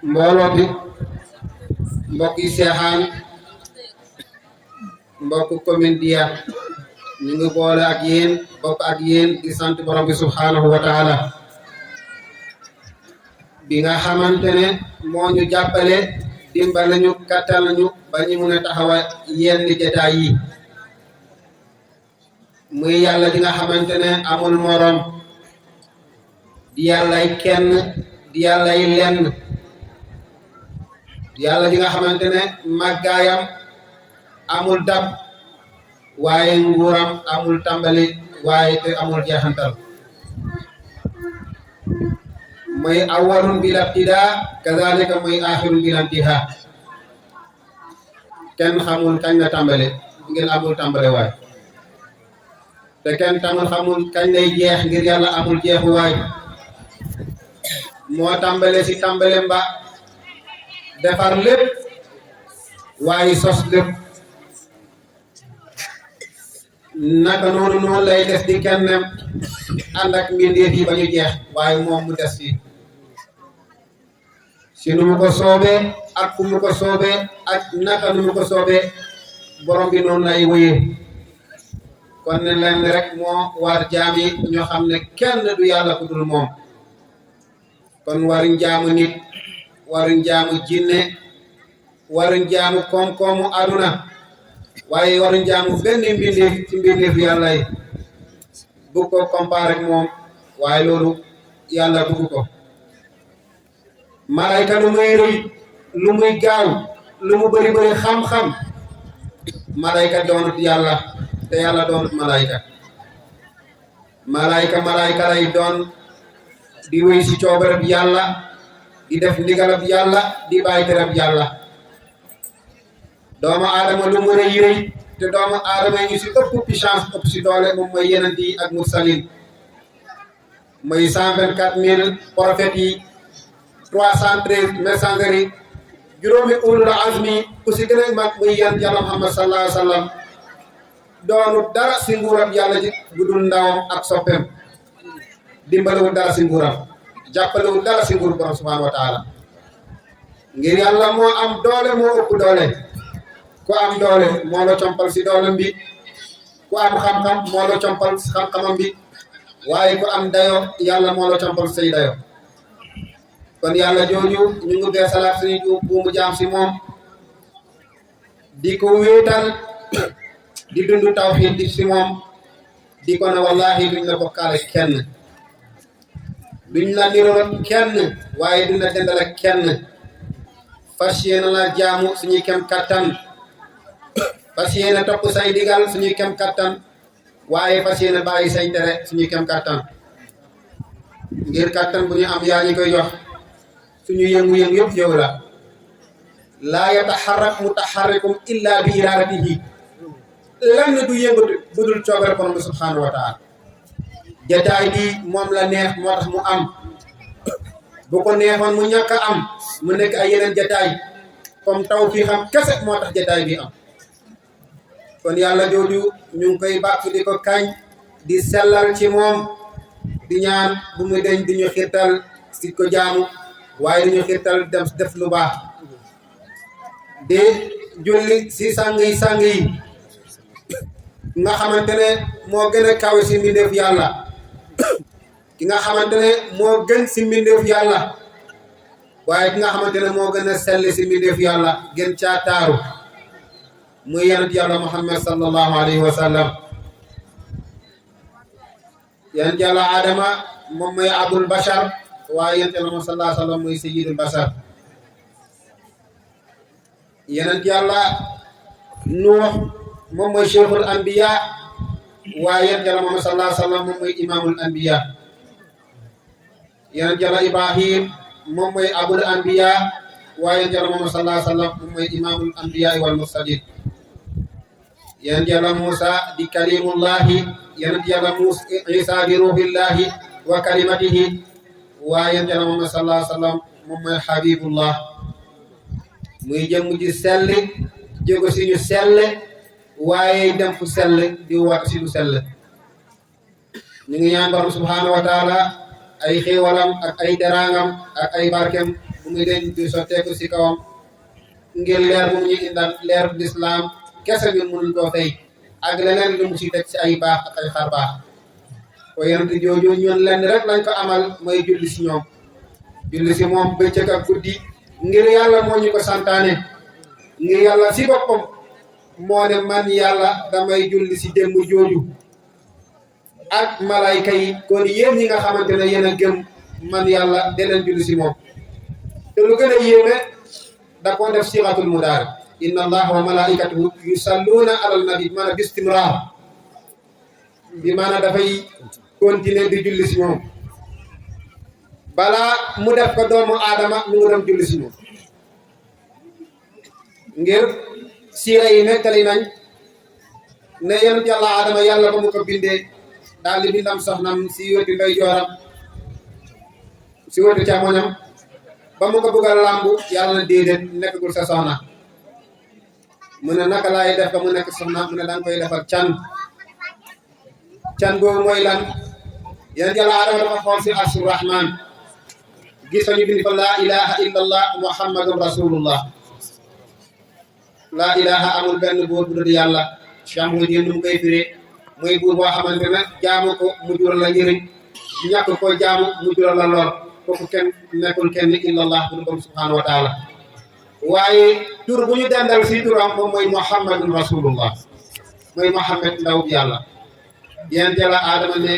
mbooloo bi mbokk yi seexaan mbokk commune Dya ñu ngi boole ak yéen bokk ak yéen di sant borom bi subhanahu wa taala bi nga xamante ne moo ñu jàppale dimbale ñu kattal ñu ba ñu mun a taxawa yenn jotaay yi muy yàlla di nga xamante ne amul morom di yàllay kenn di yàllay lenn yàlla di nga xamante ne màggaayam amul dab waaye nguuram amul tàmbali waaye te amul jeexantal mooy awwalun bila ibtidaa kazalika mooy aaxirun bila intihaa kenn xamul kañ la tàmbale ngir amul tàmbale waay te kenn tamul xamul kañ lay jeex ngir yàlla amul jeexu waay moo tàmbale si tàmbale mba defar lépp waaye sos lépp naka noonu lay des di kennem ànd ak mbindeef yi ba ñu jeex waaye moom mu des fi si nu mu ko soobee ak fu mu ko soobee ak naka nu mu ko soobee borom bi noonu lay wéyee kon ne leen rek moo war jaam yi ñoo xam ne kenn du yàlla ku dul moom kon waruñ jaamu nit waruñ jaamu jinne waruñ jaamu koom-koomu aduna waaye waruñ jaamu benn mbindeef ci mbindeef yàlla yi bugg ko comparé ak moom waaye loolu yàlla bugg ko malayka lu muy rëy lu muy gaaw lu mu bëri bëri xam-xam malayka doonut yàlla te yàlla doonut malayka malayka lay doon di wéy si coobarab yàlla di def ndigalab yàlla di bàyyi terab yàlla doomu aadama lu mu rëy rëy te doomu aadama yi ñu si ëpp puissance ëpp si doole moom mooy yeneen yi ak mursalin mooy 124 000 prophètes yi 313 messengers yi juróomi ulul azmi ku si gën a mag muy yonent Yàlla Muhammad sallallahu alayhi wa sallam doonu dara si nguuram yàlla ji bu dul ndawam ak soppeem dimbalewul dara si nguuram jàppalewul dara si nguur borom subhanahu wa taala ngir yàlla moo am doole moo ëpp doole ku am doole moo la compal si doolam bi ku am xam-xam moo la compal si xam-xamam bi waaye ku am dayo yàlla moo la compal say dayo kon yàlla jooju ñu ngi beesalaat suñu buumu jaam si moom di ko wéetal di dund tawxiid di si moom di ko ne wallahi duñ la bokkaale kenn duñ la niroo kenn waaye duñ la dendale kenn fas yéene la jaamu suñuy kem kattan fas yéene topp say digal suñuy kem kattan waaye fas yéene bàyyi say tere suñuy kem kattan ngir kattan bu ñu am yaa ñu koy jox suñu yëngu-yëngu yëpp yow la laa yataharrak mutaharrikum illa bi iradatihi lenn du yëngatu budul coobare borom bi subhanahu wa taala jataay bi moom la neex moo tax mu am bu ko neexoon mu ñàkk a am mu nekk ay yeneen jataay comme taw fii xam kese moo tax jataay bi am kon yàlla jooju ñu ngi koy bàkk di ko kañ di sellal ci moom di ñaan bu muy deñ di ñu xirtal si ko jaamu waaye di ñu xirtal dem def lu baax di julli si sang yi nga xamante ne moo gën a kawe si mbindeef yàlla ki nga xamante ne moo gën si mbindeef yàlla waaye ki nga xamante ne moo gën a sell si mbindeef yàlla gën caa taaru muy yonent yàlla Muhammad sallallahu alayhi wa sallam yonent yàlla Adama moom mooy abul bashar waaye yonent yàlla Muhammad sallallahu alayhi wa sallam mooy sayyidul bashar yonent yàlla Nuux moom mooy cheikhul anbiya waaye yonent yàlla Muhammad sallallahu alayhi wa sallam moom mooy imamul anbiya yonent yàlla Ibrahim moom mooy abul anbiya waaye yonent yàlla Muhammad sallallahu alayhi wa sallam moom mooy imamul anbiya wal mursalin yonent yàlla Muusa di kalimullahi yonent yàlla Isa di ruhillahi wa kalimatihi waaye yonent yàlla Muhammad sallallahu alayhi wa sallam moom mooy habibullah muy jëm ji sell jógo si ñu sell waaye dem fu sell di wat si lu sell ñu ngi ñaan borom subhanahu wa taala ay xéewalam ak ay teraangam ak ay barkem bu muy deñ di sotteeku si kawam ngir leer bu mu ñu indal leer l'islam kese ñun mënuñ koo fay ak leneen lu mu si teg si ay baax ak ay xar baax ko yonent jooju ñun lenn rek lañ ko amal mooy julli si ñoom julli si moom bëccëg ak guddi ngir yàlla moo ñu ko santaane ngir yàlla si boppam moo ne man yàlla damay julli si démb jooju ak malayka yi kon yéen ñi nga xamante ne yéen a gëm man yàlla de leen julli si moom te lu gën a yéeme da koo def siratul mudaari inna allaha wa malaikatahu yusalluna alal nabi maanaam bistimrar bi maanaam dafay continuer di julli si moom balaa mu def ko doomu aadama mu ngi doon julli si moom ngir siira yi nettali nañ ne yonent yàlla Adama yàlla ba mu ko bindee daal di bindam soxnam si wetu ndeyjooram si wetu càmmoñam ba mu ko bëgg a làmbu yàlla na déedéet nekkagul sa soxna mu ne naka laay def ba mu nekk soxna mu ne danga koy defal can boobu mooy lan yonent yàlla Adama dafa xool si arsu rahman gis ñu bind fa laa ilaha illa allah muhammadun rasulullah laa ilaha amul benn buur bu dul yàlla chamhu din nu mu koy firee muy buur boo xamante ne jaamu ko mu jural la njëriñ ñàkk ko jaamu mu jural la lor kooku kenn nekkul kenn illallah bu dul subhanahu wa taala waaye tur bu ñu dendal si turam moom mooy muhammadun rasulullah mooy muhammad ndaw yàlla yéen jala Adama ne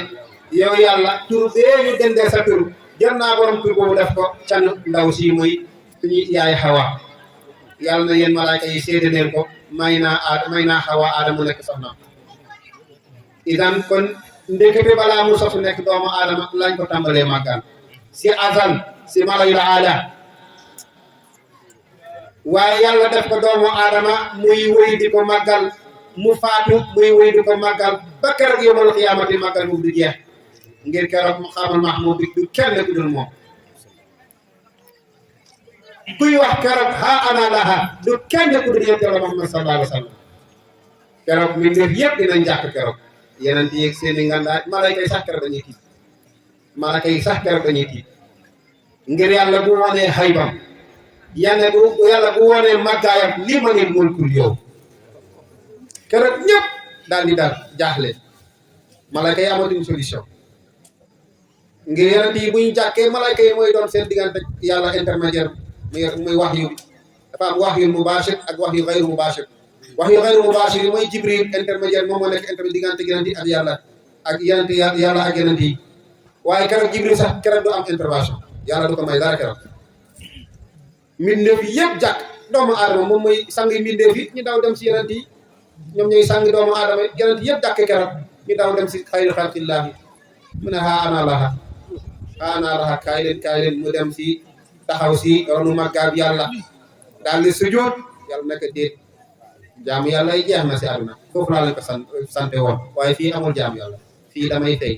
yow yàlla tur bee ñu dendee sa tur jël naa borom tur boobu def ko can ndaw si muy suñu yaay Hawa yàlla na yéen malaayka yi seede neen ko may naa Hawa Adama mu nekk soxna idan kon ndekete balaa mu sosu nekk doomu Adama lañ ko tàmbalee màggaan si azal si malayul aala waaye yàlla def ko doomu aadama muy wéy di ko màggal mu faatu muy wéy di ko màggal ba keroog yawmal qiyaamati màggal bu du jeex ngir keroog maqaamal mahmuud bi du kenn ku dul moom kuy wax keroog haa ana laha du kenn ku dul yonent Yàlla Muhammad sallallahu alayhi wa sallam keroog mbindeef yëpp dinañ jàkk keroog yeneen yi ak seen i ngandaay malayka yi sax keroog dañuy tiit malayka yi sax keroog dañuy tiit ngir yàlla bu wonee xaybam yàlla bu wonee màggaayam li ma nil mulkul yow keroog ñëpp daal di daal jaaxle malayka yi amatuñ solution ngir yeneen yi bu ñu jàkkee malayka yi mooy doon seen diggante yàlla intermédiaire muy wax yu dafa am wax yu mubashir ak wax yu xayru mubashir wax yu xayru mubashir yi mooy jibril intermédiaire moom moo nekk intermédiaire diggante yeneen yi ak yàlla ak yeneen yàlla ak yeneen yi waaye keroog jibril sax keroog du am intervention yàlla du ko may dara keroog mbindeef yi yëpp jàkk doomu aadama moom mooy sang mbindeef yi ñu daw dem si yeneen yi ñoom ñooy sang doomu aadama yi yeneen yëpp jàkk keroog ñu daw dem si xayru xalqillaahi mu ne haa ana laha kaay leen mu dem si taxaw si ronu màggaab yàlla daal di sujjóot yàlla nekk déet jaamu yàlla yi jeex na si àdduna foofu laa leen ko sante woon waaye fii amul jaamu yàlla fii damay fay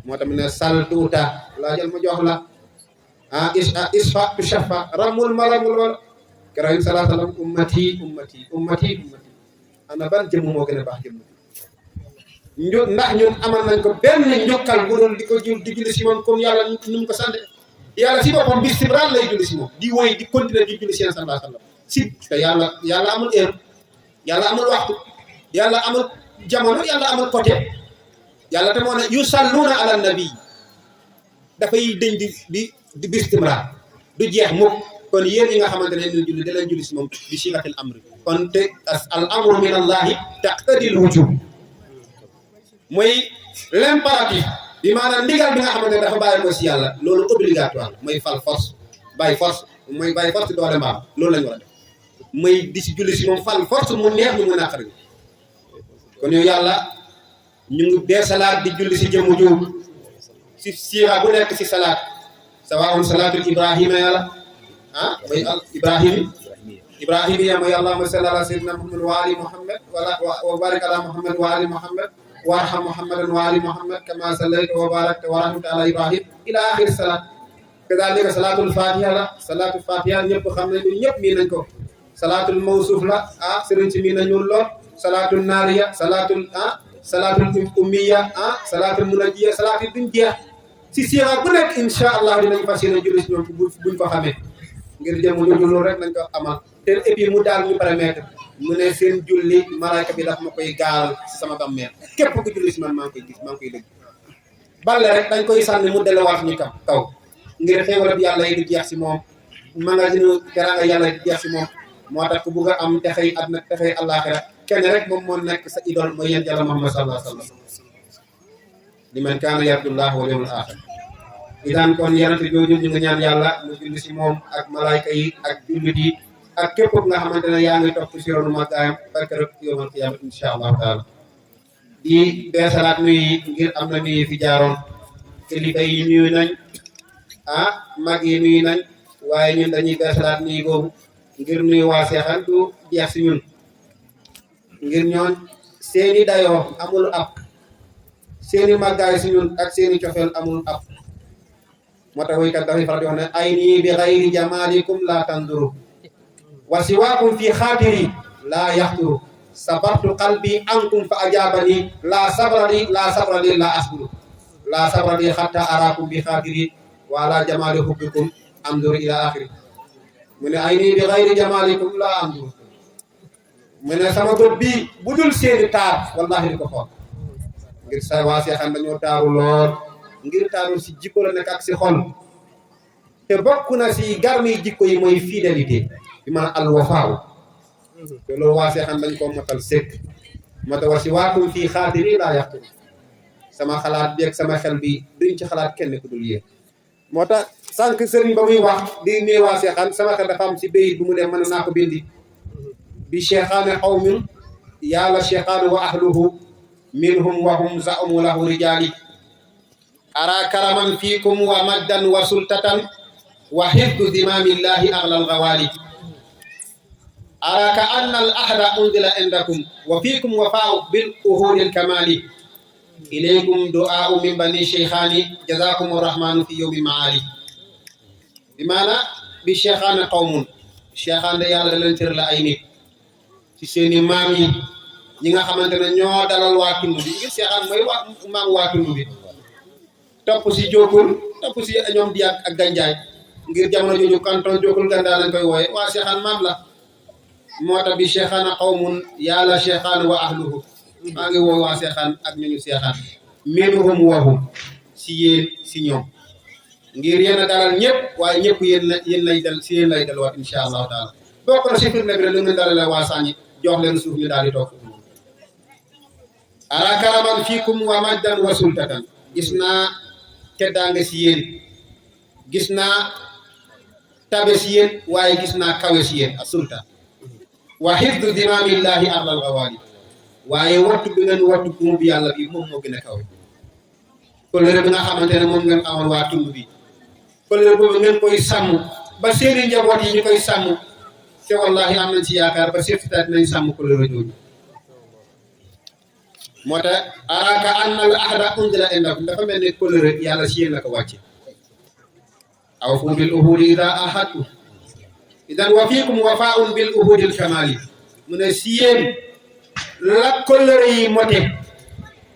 moo tax ne sal tuuta laa jël ma jox la isfa tu shafa ramul wala keroog salaa salaam ummati ana ban jëmm moo gën a baax jëmm ndax ñun amal nañ ko benn njukkal bu doon di ko di julli si moom comme yàlla nu mu ko sante yàlla si boppam bis tibral lay julli si moom di woy di continuer di julli si yéen sallallahu alayhi wa sallam si te yàlla amul heure yàlla amul waxtu yàlla amul jamono yàlla amul côté yàlla te moo ne yusalluuna ala nabi dafay dëñ di bis tibral du jeex mukk kon yéen yi nga xamante ne ñu julli da leen julli si moom bi sigatil amri kon te al amru min allahi taqtadil wujub mooy l'impératif bi maanaam ndigal bi nga xamante ne dafa bàyyi ko si yàlla loolu obligatoire mooy fal force bàyyi force doole mbaam loolu lañu war a def mooy di si julli si moom fal force mu neex ñu mu naqari kon yow yàlla ñu ngi dee salaat di julli si jëmu jiw si siira bu nekk si salaat sawaa'un salaatul ibrahima yàlla mooy al ibrahimi ya mooy allahumma salli ala sayyidina muhammad wa ali muhammad wa barik ala muhammad wa ali muhammad warham muhammadan wa ali muhammad kama sallayta wa barakta wa rahmata ala ibrahim ila akhir salat kadhalika salatul fatiha ñëpp xam nañ ñëpp mii nañ ko salatul mawsuf la sëriñ si mii nañu lool salatul naariya salatul ummiya salatul munajjiya salatul duñ jeex si siira bu nekk insha allah dinañ fas yéene julli si ñoom buñ ko xamee ngir jëm loolu rek nañ ko amal te et puis mu daal ñu permettre mu ne seen julli malaaka bi daf ma koy gaaral si sama bàmmeel képp ku julli si man maa ngi koy gis maa ngi koy dégg balle rek dañ koy sànni mu delluwaat ñu kaw ngir xéewal bi yàlla yi di jeex si moom magasin teraanga yàlla yi di jeex si moom moo tax ku bugg a am texey àdduna texey àllaaxira kenn rek moom moo nekk sa idole mooy yéen Yàlla Muhammad sallallahu alayhi wa sallam liman kaana yarjullaah wal yawmal aaxir idan kon yenente jooju ñu ngi ñaan yàlla mu julli si moom ak malaayka yi ak jullit yi ak képp nga xamante ne yaa ngi topp si ronu màggaayam barke rek yawmal qiyaama insha allahu taala di beesalaat nuyu ngir am na nuyu fi jaaroon kilifa yi nuyu nañ mag yi nuyu nañ waaye ñun dañuy beesalaat nuyu boobu ngir nuyu waa Seexal du jeex si ñun ngir ñoon seeni dayoo amul ab seeni màggaay si ñun ak seeni cofeel amul ab moo tax woykat dafay faral di wax ne ay nii bi xayri jamalikum la tanduru wa siwaakum fi xaatiri la yaxturu sabartu qalbi ankum fa ajabani la sabrali la asburu la sabrali xatta arakum bi xaatiri wa ala jamali hubbikum amduru ila axiri mu ne ay nii bi xayri jamalikum la amduru mu ne sama bët bii bu dul seeni taar wallahi di ko xool ngir sa waa Seexan dañoo taaru lool ngir taaru si jikko la nekk ak si xol te bokk na si garmi jikko yi mooy fidélité bi maanaam alwafaaw te loolu waa Seexan dañ koo matal sëkk moo tax war si waakum fii xaatiri laa yàqu sama xalaat bi ak sama xel bi duñ ci xalaat kenn ku dul yéen moo tax sànq sëriñ ba muy wax di nuyu waa Seexan sama xel dafa am si bayit bu mu dem mën naa ko bindi bi cheikhaane qawmin yàlla cheikhaane wa ahluhu minhum wa hum za'umu lahu rijaali ara karaman fiikum wa maddan wa sultatan wa hifdu dimamillahi aglal gawali araka anna al ahda unzila indakum wa fiikum wafaa'u bil uhudil kamali ilaykum du'a'u min bani shaykhani jazakum arrahmanu fi yawmi ma'ali bi maana bi shaykhana qawmun shaykhaan de yàlla da leen tër la ay nit ci seeni maam yi ñi nga xamante ne ñoo dalal waa tund bi ngir shaykhaan mooy maam waa tund bi topp si Jokul topp si ñoom Diak ak Ganjaay ngir jamono jooju canton Jokul Ganda lañ koy wooye waa shaykhaan maam la moo tax bi shaykhaana qawmun yàlla shaykhaan wa ahluhu maa ngi woo waa shaykhaan ak ñu shaykhaan minhum wahum si yéen si ñoom ngir yéen a dalal ñëpp waaye ñëpp yéen lay dal si yéen lay dalwaat insha allahu taala bokk na si firnde bi rek lu ngeen dalale waa Sañi jox leen suuf ñu daal di toog ara karaman fiikum wa majdan wa sultatan gis naa teddaange si yéen gis naa tabe si yéen waaye gis naa kawe si yéen a sultan wa hifdu dimaamillahi ardal gawaali waaye wattu bi ngeen wattu buum bi yàlla bi moom moo gën a kawe kóllëre bi nga xamante ne moom ngeen amoon waa tund bi kóllëre boobu ngeen koy sàmm ba seeni njaboot yi ñu koy sàmm te wallahi am nañ ci yaakaar ba seetitaat nañ sàmm kóllëre jooju moo tax araka anna al ahda unzila indakum dafa mel ne kóllëre yàlla si yéen la ko wàcce awfu bil uhudi ida ahadtu idan wa fiikum wafaa'un bil uhudil kamali mu ne si yéen la kóllëre yi mote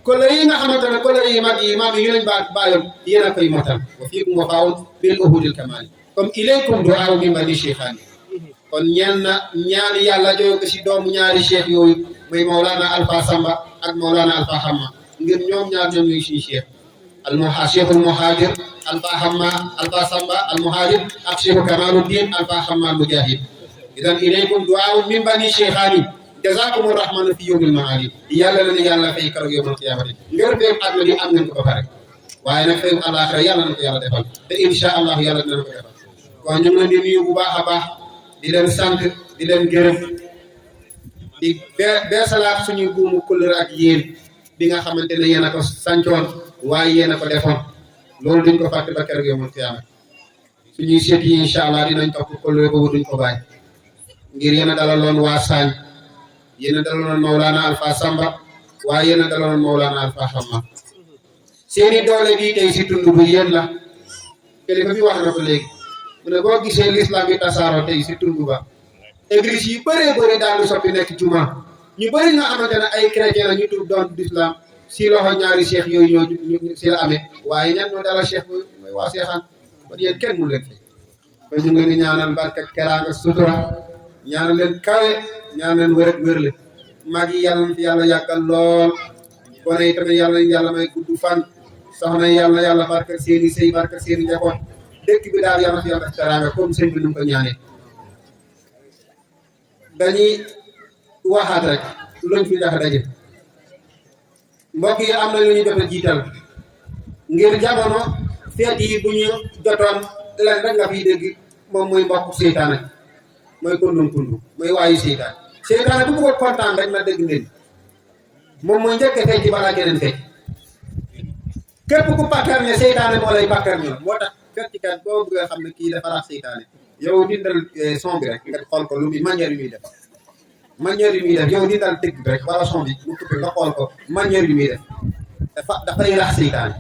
kóllëre yi nga xamante ne kóllëre yi mag yi maam yi lañ bàyyoon yéen a koy motal wa fiikum wafaa'un bil uhudil kamali comme ilaykum du'a'u min bani shaykhani kon ñaan yàlla jóge ko si doomu ñaari cheikh yooyu muy Mawlana Alpha Samba ak Mawlana Alpha Hamma ngir ñoom ñaar ñoom ñuy suñu cheikh cheikhul muhajir Alpha Hamma Alpha Samba al muhajir ak cheikhu Kamaluddin Alpha Hamma al mujahid idan ilaykum du'a'u min bani shaykhani jazakum arrahmanu fi yawmil ma'ali yàlla na yàlla fay keroog yawmal qiyaamati ngir fay at li am nañ ko ba pare waaye nag fayu àllaaxira yàlla na ko yàlla defal te insha allah yàlla dina ko defal kon ñu ngi leen di nuyu bu baax a baax di leen sant di leen gërëm di beesalaat suñuy buumu kóllëre ak yéen bi nga xamante ne yéen a ko sancoon waaye yéen a ko defoon loolu duñ ko fàtte ba keroog yawmal qiyaamati suñuy seet yi insha allah dinañ topp kóllëre boobu duñ ko bàyyi ngir yéen a dalaloon waa Sañ yéen a dalaloon Mawlana Alpha Samba waaye yéen a dalaloon Mawlana Alpha Hamma seeni doole bi tey si tund bi yéen la kilifa bi wax na ko léegi mu ne boo gisee l'islam bi tasaaroo tey si tund ba église yi bëree bëri daal di soppi nekk juma ñu bëri nga xamante ne ay chrétien la ñu tudd doon l'islam si loxo ñaari cheikh yooyu ñoo si la amee waaye ñan ñoo dala cheikh mooy waa seexaan kon yéen kenn mu leen fi kon ñu ngi leen di ñaanal barke keraanga sutura ñaanal leen kawe ñaanal leen wér ak wérle mag yi yàlla na fi yàlla yàggal lool gone yi tamit yàlla may gudd fan soxna yi yàlla barke seeni sëy barke seeni njaboot dëkk bi daal yàlla na fi yàlla teraanga comme sëñ bi nu mu ko ñaanee dañuy waxaat rek luñ fi dafa daje mbokk yi am na lu ñu jot a jiital ngir jamono feet yi bu ñu jotoon leen rek nga fiy dégg moom mooy mbokk seytaane mooy kundum mooy waayu seytaane bu bëggoon kontaan rek na dégg ngeen moom mooy njëkk a fecc ci balaa geneen fecc képp ku bàkkar ne seytaane moo lay bàkkar ñoom moo tax fecckat boo bëgg a xam ne kii dafa rax seytaane yow dindal son bi rek nga xool ko lu muy manière yu muy def yow dindal tëgg bi rek wala son bi mu coupé nga xool ko manière yu muy def dafay rax seytaane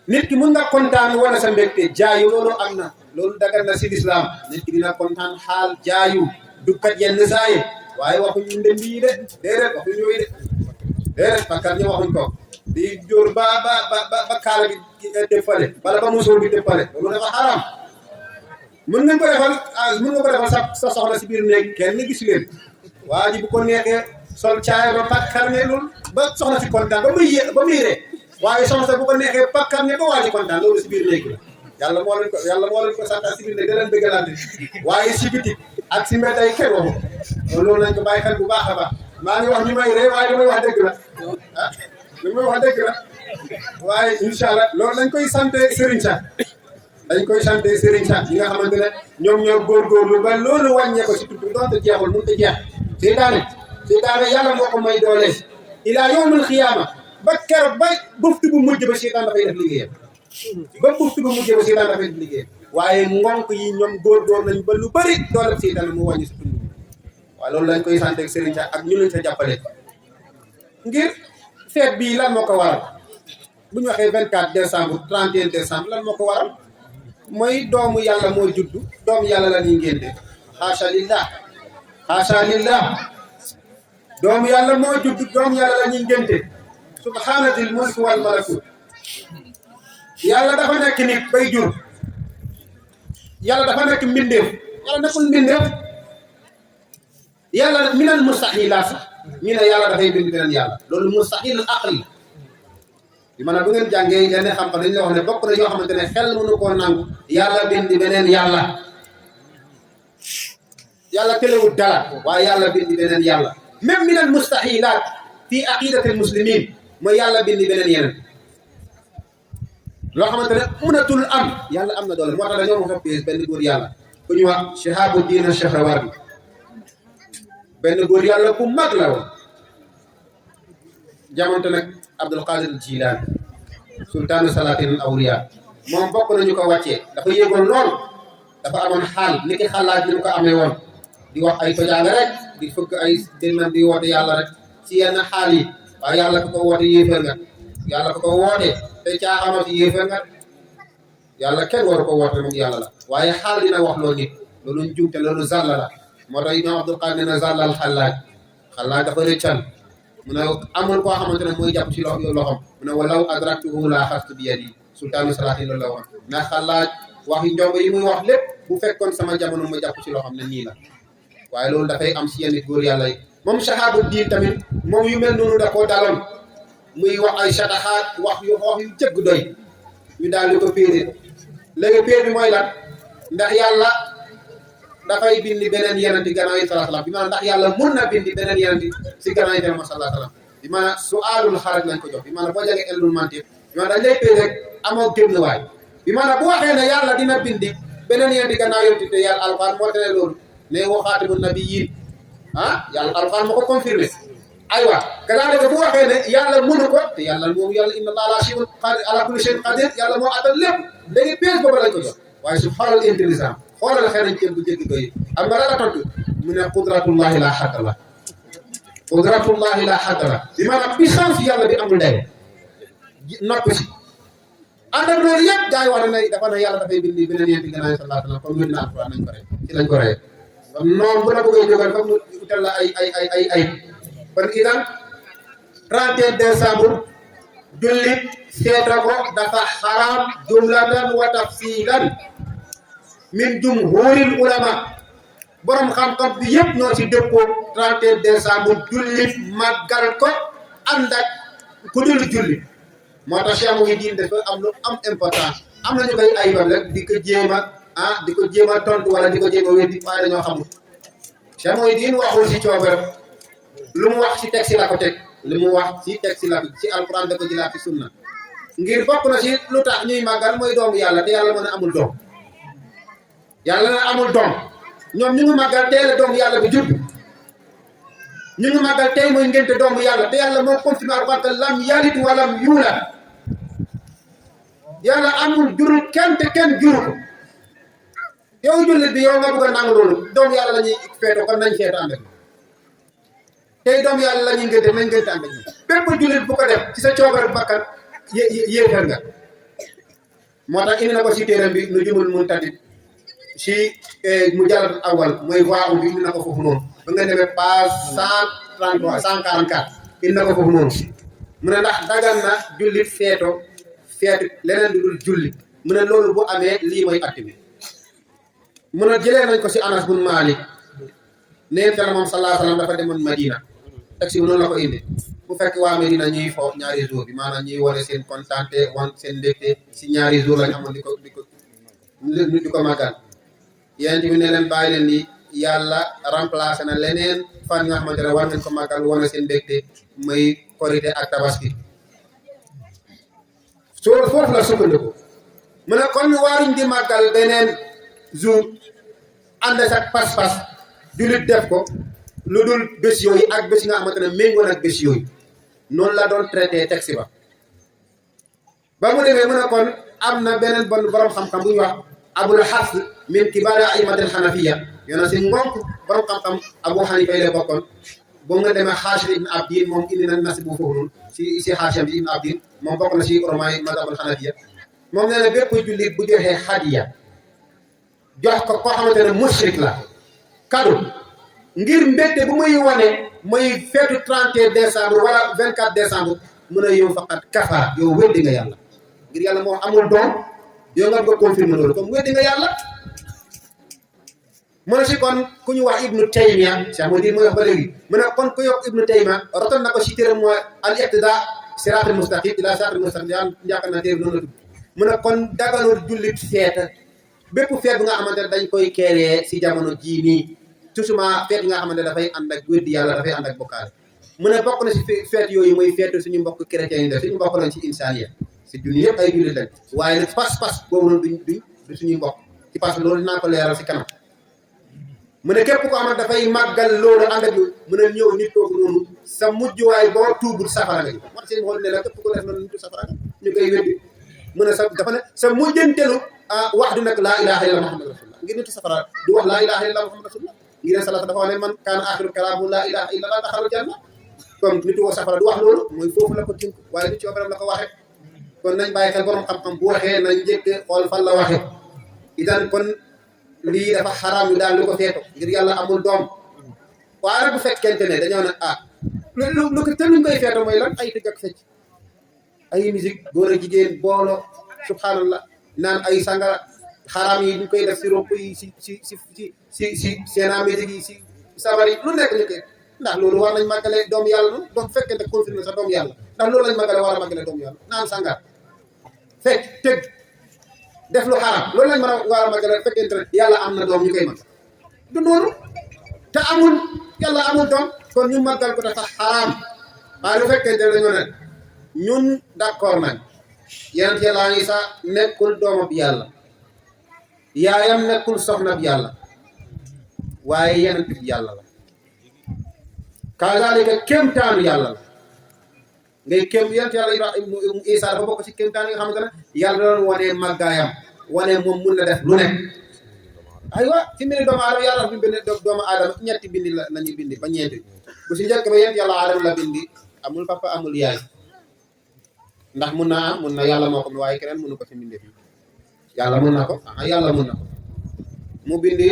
nit ki mun nga kontaan wala sa mbégte jaayu loolu am na loolu dagar na si lislaam nit ki dina kontaan xaal jaayu dukkat yenn saa yi waaye waxuñu ndënd yi de déedéet waxuñu yooyu de déedéet bakkat ñi waxuñ ko di jóor ba kaala bi tëppale wala ba musóor bi tëppale loolu dafa xaraam mën nga ko defal sa soxna si biir néeg kenn gis leen waa ji bu ko neexee sol caaya ba pakkar ne loolu ba soxna si kontaan ba muy ree waaye soxna bu ko neexee pakkar ne ba waa ji kontaan loolu si biir néeg la yàlla moo leen ko santaan si biir néeg da leen bëggalante waaye si biti ak si mbedd ay kenn waxu loolu nañ ko bàyyi xel bu baax a baax maa ngi wax ñu may ree waaye li may wax dëgg la ah li may wax dëgg la waaye incha allah loolu dañ koy sante Serigne Sa dañ koy sante Serigne Sa ñi nga xamante ne ñoom ñoo góorgóorlu ba loolu wàññee ko si tudd doonte jeexul mënut a jeex seytaane yàlla moo ko may doole ilaa yawmul xiyaama ba keroog ba buftu bu mujj ba seytaan dafay def liggéeyam waaye ngonk yi ñoom góorgóor nañ ba lu bëri doole seytaane mu wàññi si tund waaye loolu lañ koy sant ak Serigne Dia ak ñu leen sa jàppale ngir feet bii lan moo ko waral bu ñu waxee 24 décembre 31 décembre lan moo ko waral mooy doomu yàlla moo juddu doomu yàlla la ñuy ngénte haasha lillah doomu yàlla moo juddu doomu yàlla la ñuy ngénte subhaanatil mulki wal malakut yàlla dafa nekk nit bay jur yàlla dafa nekk mbindeef yàlla nekkul mbindeef yàlla minal mustahilaat sax ñu ne yàlla dafay bind beneen yàlla loolu mustahil aqli bi maanaam bu ngeen jàngee yenn xam-xam dañu la wax ne bokk na yoo xamante ne xel mënu koo nangu yàlla bind beneen yàlla yàlla tëlewut dara waaye yàlla bind beneen yàlla même minal mustahilaat fi aqidatil muslimin mooy yàlla bind beneen yeneen loo xamante ne mënatul am yàlla am na doole moo tax dañoo mos a pees benn góor yàlla ku ñu wax Shihabuddin Shahrawardi benn góor yàlla ku mag la woon jamonte nag Abdul Qadir Jilani sultaanu salaatin awliya moom bokk nañu ko wàccee dafa yéegoon lool dafa amoon xaal ni ki xalaat ñu ko amee woon di wax ay tojaale rek di fëgg ay dénnam di woote yàlla rek ci yenn xaal yi waaye yàlla ko woote yéefar nga yàlla ko woote te caaxaanoo ci yéefar nga yàlla kenn waru ko woote moom yàlla la waaye xaal dina wax loolu nit loolu njumte loolu zàlla la moo tax Imam Abdul Qadir ne zàllal xalaaj dafa rëccal mu ne amul koo xamante ne mooy jàpp ci loxom mu ne walaw adraktuhu la xastu bi yadi sultaanu salaatin loolu la wax ndax xalaaj wax yi njomb yi muy wax lépp bu fekkoon sama jamono ma jàpp ci loxom ne nii la waaye loolu dafay am si yenn góor yàlla yi moom Shahabuddin tamit moom yu mel noonu da koo daloon muy wax ay sataxaat wax yu jëgg doy ñu daal di ko péere léegi péer bi mooy lan ndax yàlla dafay bindi beneen yenenti gannaaw yi sallallahu alayhi wasallam bi maanaam ndax yàlla mun na bindi beneen yenenti si gannaaw yi sallallahu alayhi wasallam bi maanaam su'aalul xaraj lañ ko jox bi maanaam boo jàngee ilmul mantiq bi maanaam dañ lay péer rek amoo génnuwaay bi maanaam bu waxee ne yàlla dina bindi beneen yenenti gannaaw yonti te yàlla alxuraan moo tere loolu ne wa xaatimun nabiyyiin yàlla alxuraan moo ko confirmé aywa gannaaw bu waxee ne yàlla mënu ko te yàlla moom yàlla inna allaha ala kulli shay'in qadir yàlla moo attal lépp léegi pièce boobu lañ ko jox waaye su xoolal intelligent xoolal xëy nañ ceeb bu jéggi doy am nga la tontu mu ne qudratullahi la xadda la qudratullahi la xadda la bi maanaam puissance yàlla bi amul day nopp si ànd ak loolu yëpp gars yi wax ne dafa ne yàlla dafay bindi beneen yéen di gannaaw sallallahu alayhi wa sallam comme wér na alquran nañ ko rey ci lañ ko rey kon noonu bu la bëggee jógal foog mu utal la ay kon itam 31 décembre jullit seeta ko dafa xaraam jumlatan wa tafsilan min jumhuril ulama borom xam-xam bi yëpp ñoo ci dëppoo 31 décembre jullit màggal ko ànd ak ku dul jullit moo tax Cheikh Mouhidine dafa am lu am importance am na ñu koy ayibal rek di ko jéem a tontu wala di ko jéem a weddi waaye dañoo xamul Cheikh Mouhidine waxul ci coobaram lu mu wax ci texte la ko teg lu mu wax ci texte la ko ci alquran da ko jëlaat ci sunna ngir bokk na ci lu tax ñuy màggal mooy doomu yàlla te yàlla mën a amul doom yàlla na amul doom ñoom ñu ngi màggal tey la doomu yàlla bi judd ñu ngi màggal tey mooy ngénte doomu yàlla te yàlla moo confirmé alquran lam yalid walam yuulad yàlla amul jurul kenn te kenn juru ko yow jullit bi yow nga bëgg a nangu loolu doomu yàlla la ñuy feeto kon nañ feeto ànd ak tey doomu yàlla la ñuy ngénte nañ ngénte ànd ak bépp jullit bu ko def ci sa coobare bakkan yéefar nga moo tax indi na ko si téeram bi nu jumul mun tadit si mu jàllat awal mooy waaw bi indi na ko foofu noonu ba nga demee page 133 144 indi na ko foofu noonu mu ne ndax dagan na jullit feetu leneen du dul jullit mu ne loolu bu amee lii mooy atti bi mu ne jëlee nañ ko si Anas bun Malik neen te la moom sallallahu alayhi wa sallam dafa demoon Madina taxi bi noonu la ko indi bu fekk waa Medina ñuy fo ñaari jours bi maanaam ñuy wane seen kontaante wan seen mbégte si ñaari jours lañ amoon di ko màggal yéen bi ne leen bàyyi leen ni yàlla remplacé na leneen fan nga xamante ne war nañ ko màggal wane seen mbégte muy korité ak tabaski soo foofu la sukkandiku mu ne kon waaruñ di màggal beneen jour ànd sa pas-pas jullit def ko lu dul bés yooyu ak bés yi nga xamante ne méngoo ak bés yooyu noonu la doon traité texte ba mu demee mu ne kon am na beneen bon borom xam-xam bu ñu wax abul xafs min kibaari aimatil xanafiya yoona si ngonk borom xam-xam Abu Hanifa yi la bokkoon boo nga demee Xaashir ibn Abdin moom indi na nasi bu foofu noonu si Xaashir bi ibn Abdin moom bokk na si oromaay mazhabul Hanafiya moom nee na bépp jullit bu joxee hadiya jox ko koo xamante ne mushrik la cadeau ngir mbégte bu muy wane muy feetu 31 décembre wala 24 décembre mën a yow faqat kafa yow weddi nga yàlla ngir yàlla moo amul doom yow nga ko confirmer loolu comme weddi nga yàlla mu ne si kon ku ñu wax Ibnu Taymiya Cheikh Modou mooy wax ba léegi mu ne kon ku yokk Ibnu Taymiya rotal na ko si téere mooy al iqtida siraatal mustaqim ila siraatal mustaqim yaa yaakaar naa téere noonu la tudd mu ne kon daganul jullit feeta bépp feet bi nga xamante ne dañ koy créer si jamono jii nii toujours feet yi nga xamante ne dafay ànd ak weddi yàlla dafay ànd ak bokkaale mu ne bokk na si feet yooyu mooy feetu suñu mbokk chrétien yi def suñu mbokk lañ si insaniya si junni yëpp ay jullit lañ waaye nag pas-pas boobu noonu du suñuy mbokk ci parce que loolu dinaa ko leeral si kanam mu ne képp ko xamante dafay màggal loolu ànd ak mu ne ñëw nit kooku noonu sa mujjuwaay boo tuubul safara nga ji moo tax seen xool ne la képp ko def noonu nitu safara nga ñu koy weddi mu ne sa dafa ne sa mujjantelu wax du nekk laa ilaha illa muhammad rasulullah ngir nitu safara du wax laa ilaha illa muhammad rasulullah ngir ne salata dafa wax ne man kaana axiru kalaamu laa ilaha illa allah daxalal janna comme nitu woo safara du wax loolu mooy foofu la ko tënk waaye du ci coobaram la ko waxee kon nañ bàyyi xel borom xam-xam bu waxee nañ njëkk xool fan la waxee idan kon lii dafa xaraam yu daal lu ko feeto ngir yàlla amul doom waaye nag bu fekkente ne dañoo ne lu ko te luñ koy feeto mooy lan ay tëgg ak fecc ay musique góor ak jigéen boolo subhanallah naan ay sangara xaraam yi ñu koy def si romp yi si seena musique yi si sabar yi lu nekk ñu koy ndax loolu war nañ màggale doomu yàlla noonu donc fekkente confirmé sa doomu yàlla ndax loolu lañ màggale war a màggale doomu yàlla naan sangara fecc tëgg def lu xaraam loolu lañ mën a war a màggale fekkente ne yàlla am na doom ñu koy mag du noonu te amul yàlla amul doom kon ñu màggal ko dafa xaraam waaye lu fekkente ne dañoo ne ñun d'accord nañ yonent yàlla Isa nekkul doomam yàlla yaayam nekkul soxna bi yàlla waaye yonent bi yàlla la kazaalika kéemtaanu yàlla la ngay kéem yonent yàlla Isa dafa bokk ci kéemtaan yi nga xamante ne yàlla doon wane màggaayam wane moom mun na def lu nekk aywa ci mbiri doomu aadama yàlla fi bind doomu aadama ñetti bindi la nañu bindi ba ñeenti bu si njëkk ba yonent yàlla aadama la bindi amul papa amul yaay ndax mun na yàlla moo ko waaye keneen mënu ko ci mbindee fi yàlla mun na ko yàlla mun na ko mu bindi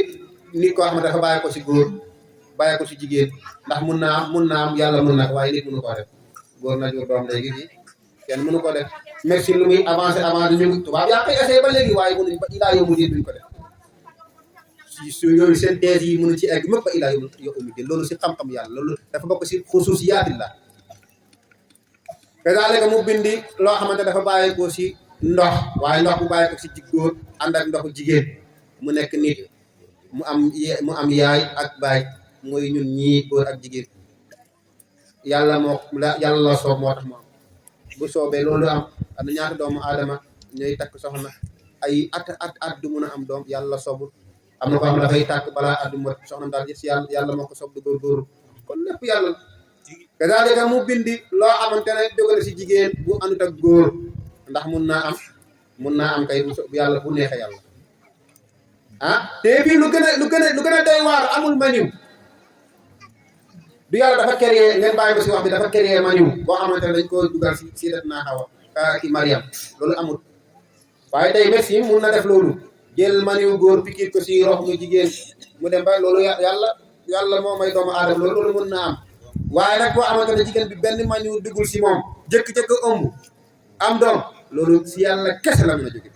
nit koo xam ne dafa bàyyi ko si góor bàyyi ko si jigéen ndax mun naa am yàlla mun na ko waaye nit mënu koo def góor na jur doom léegi fii kenn mënu ko def merci lu muy avancé ñu tubaab yaa koy essayé ba léegi waaye mënuñ ba ilaa yow mu diin duñ ko def si yooyu seen thèse yi mënu ci egg mëpp ba ilaa yow mu diin loolu si xam-xam yàlla loolu dafa bokk si xusuusiyaatillah kazaalika mu bindi loo xamante dafa bàyyi ko si ndox waaye ndox bu bàyyi ko si góor ànd ak ndoxu jigéen mu nekk nit mu am yaay ak baay mooy ñun ñii góor ak jigéen yàlla la soob moo tax mu am bu soobee loolu am na ñaata doomu aadama ñooy takk soxna ay at du mun a am doom yàlla soobul am na ko xam ne dafay tàkk balaa at du mot soxna daal si yàlla moo ko soob du góorgóorlu kon lépp yàlla kazaalika mu bindi loo xamante ne dogale si jigéen bu àndut ak góor ndax mun naa am kay bu yàlla bu neexee yàlla te fii lu gën a doy waar amul maniw du yàlla dafa créé ngeen bàyyi ko si wax bi dafa créé maniw boo xamante ne dañ ko dugal si det naa Hawa ki Mariam loolu amul waaye tey merci mun na def loolu jël maniw góor pikir ko si rox mu jigéen mu dem ba loolu yàlla moo may doomu aadama loolu mun na am waaye nag boo xamante ne jigéen bi benn maniw duggul si moom jëkk-jëkk ëmb am doom loolu si yàlla kese la mën a jóge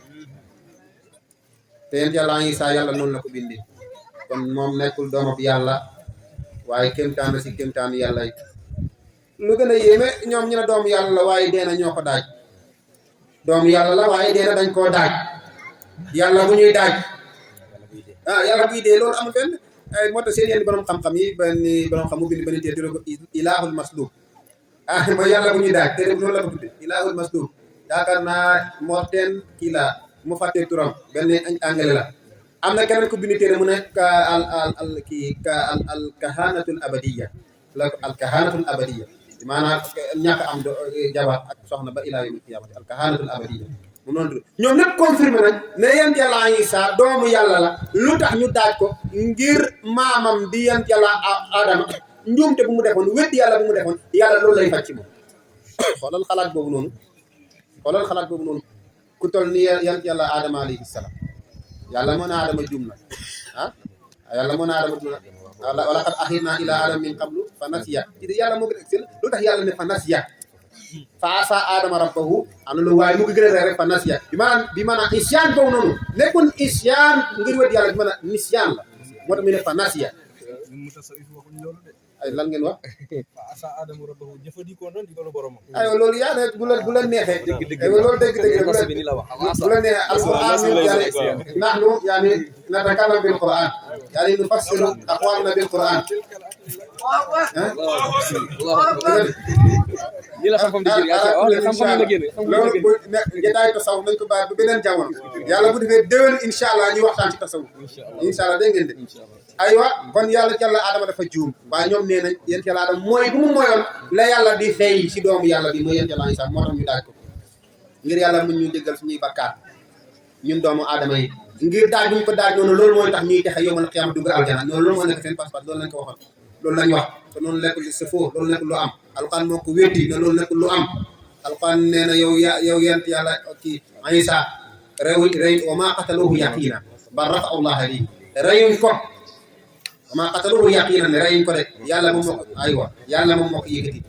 te yéen yàlla Isa yàlla noonu la ko bindi kon moom nekkul doomu bi yàlla waaye kéemtaan la si kéemtaan yàlla yi lu gën a yéeme ñoom ñu ne doomu yàlla la waaye deena ñoo ko daaj doomu yàlla la waaye deena dañ koo daaj yàlla bu ñuy daaj yàlla buy dee loolu amul fenn moo tax seen yenn borom xam-xam yi benn borom xam mu bind benn téere ko ilaahul maslub mooy yàlla bu ñuy daaj téere bi noonu la ko tudde ilaahul maslub yaakaar naa Morten kii la mu fàttee turam benn anglais la am na keneen ku bind téere mu ne al kahanatul abadiya la al kahanatul abadiya maanaam ñàkk am jabar ak soxna ba ilaa yawmil qiyaamati al kahanatul abadiya mu noonu ñoom nag confirmé nañ ne yent yàlla Isa doomu yàlla la lu tax ñu daaj ko ngir maamam di yent yàlla Adama njuumte bu mu defoon weddi yàlla bu mu defoon yàlla loolu lay faj ci moom xoolal xalaat boobu noonu ku toll ni yent yàlla Adama alayhi salaam yàlla mën a Adama juum na yàlla mën a Adama juum na wala qad axirna ila Adama min qablu fa nasiya yàlla moo gën a lu tax yàlla ne fa nasiya fa asa Adama rabbahu am na lu waaye mu ngi gën a rek fa nasiya bi maanaam isyaan boobu noonu nekkul isyaan ngir wet yàlla bi maanaam nisyaan la moo tax mu ne fa nasiya ay lan ngeen wax asa Adamu rabbahu jëfandikoo noonu digalu boromam aywa loolu yaa ne bu la neexee aywa loolu dëgg bu la neexee alquran nahnu yaani natakallamu bil quran yaani nufassiru aqwalana bil quran ni la xam-xam di jëriñ xam-xam la génn loolu bu jotaay tasawuf nañ ko bàyyi ba beneen jamono yàlla bu defee déwén incha allah ñu waxtaan ci tasawuf incha allah dégg ngeen de aywa kon yàlla yàlla Adama dafa juum waaye ñoom nee nañ yéen yàlla Adama mooy bu mu moyoon la yàlla di fay si doomu yàlla bi mooy yéen yàlla Isa moo tax ñu daaj ko ngir yàlla mun ñu jéggal suñuy bakkaat ñun doomu Adama yi ngir daaj bu ñu ko daaj noonu loolu mooy tax ñuy texe yomal xiyaama dugg aljana loolu moo nekk seen passeport loolu lañ ko waxoon loolu lañ wax te noonu nekkul c'est faux loolu nekkul lu am alquran moo ko wéeti ne loolu nekkul lu am alquran nee na yow yent yàlla kii Isa rey wa maa qataluhu yaqiina bal rafa'ahu Allahu ilayhi reyuñ ko wa maa qataluhu yaqiinan reyuñ ko de yàlla moom moo ko aywa yàlla moom moo ko yëkkati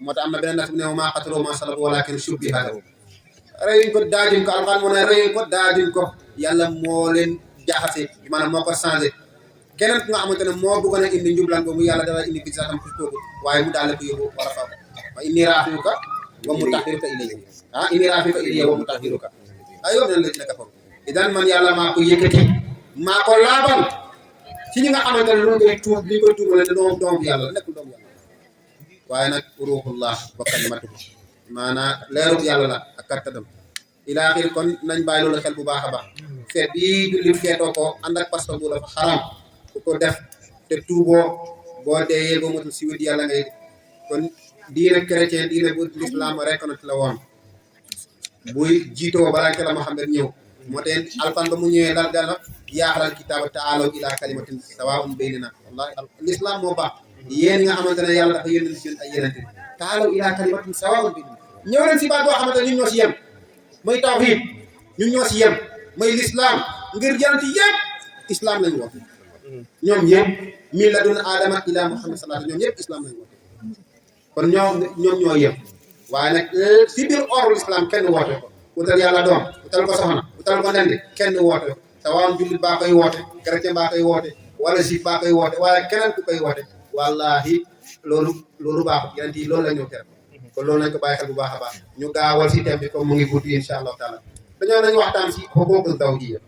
moo tax am na beneen nas bu ne wa maa qataluhu maa salabuhu walaakin shubbiha lahu reyuñ ko daajuñ ko alquran moo ne reyuñ ko daajuñ ko yàlla moo leen jaxase maanaam moo ko changé keneen ku nga xamante ne moo bëggoon a indi njublaan boobu yàlla dara indi bi saxam ci kooku waaye mu daal la ko yóbbu war a faw wa inni raafi'uka wa mutahhiruka ilayya inni raafi'uka ilayya wa mutahhiruka aywa nan la ci nekk foofu idan man yàlla maa ko yëkkati maa ko laabal ci ñi nga xamante ne lu koy tuub li koy tuubale te doomu yàlla la nekkul doomu yàlla waaye nag ruuxullah wa kalimatuhu maanaam leerub yàlla la ak kattadam ilaa axir kon nañ bàyyi loolu xel bu baax a baax feet bii jullit feetoo ko ànd ak parce que bu dafa xaram ku ko def te tuuboo boo deeyee ba matul si wét yàlla ngay kon diine chrétien diine bu l'islam reconnaître la woon buy jiitoo balaa ca la Muhammad ñëw moo tax alfan ba mu ñëwee daal daal yaaxalal kitaaba taalaw ilaa kalimatin sawaa'un baynana wallahi l'islam moo baax yéen nga xamante ne yàlla dafa yónni si ay yenente taalaw ilaa kalimatin sawaa'un baynana ñëw leen si baat boo xamante ne ñun ñoo si yem mooy tawhid ñun ñoo si yem mooy l'islam ngir yanti yëpp islam lañu wax ñoom ñëpp mi la dun Adama ila Muhammad sallallahu ñoom ñëpp islam lañu wax kon ñoom ñoo yem waaye nag si biir orul islam kenn woote ko utal yàlla doom utal ko soxna utal ko ndend kenn woote ko sawaan jullit baa koy woote chrétien baa koy woote wala juif baa koy woote waaye keneen ku koy woote wallahi loolu baaxut yeneen yi loolu la ñu tere kon loolu nañ ko bàyyi xel bu baax a baax ñu gaawal si thème bi comme mu ngi guddi insha allahu taala dañoo nañu waxtaan si xuquuqu zawjiyya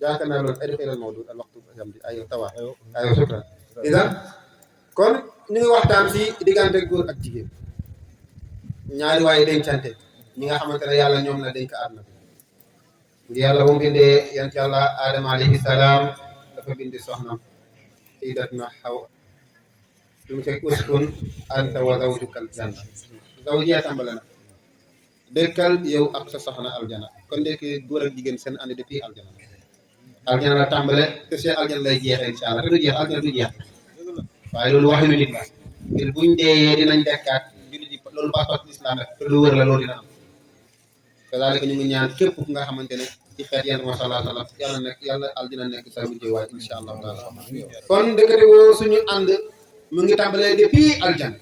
yaakaar naa loolu ay al mawdu al waxtu yamdi ay tawa ay shukran idan kon ñu ngi waxtaan si diggante góor ak jigéen ñaari waaye dencante ñi nga xamante ne yàlla ñoom la dénk àdduna yàlla bu mu bindee yant yàlla Adama alayhi salaam dafa bindi soxnam sayyidatuna Hawa lu mu fekk uskun anta wa zawjuka aljanna zawjiya tàmbale na dëkkal yow ak sa soxna aljana kon ndekki góor ak jigéen seen ànd depuis aljana la tàmbale te seen aljana lay jeexee incha allah te du jeex aljana du jeex waaye loolu waxinu nit la ngir buñ deeyee dinañ dekkaat jullit yi loolu pas-pas l'islam rek te lu wër la loolu dina am kazalika ñu ngi ñaan képp ku nga xamante ne ci xeet yenn ma sallallahu alayhi wa sallam yàlla nekk yàlla al dina nekk sa mujjee waaye incha allahu taala kon ndekete woo suñu ànd mu ngi tàmbalee depuis aljana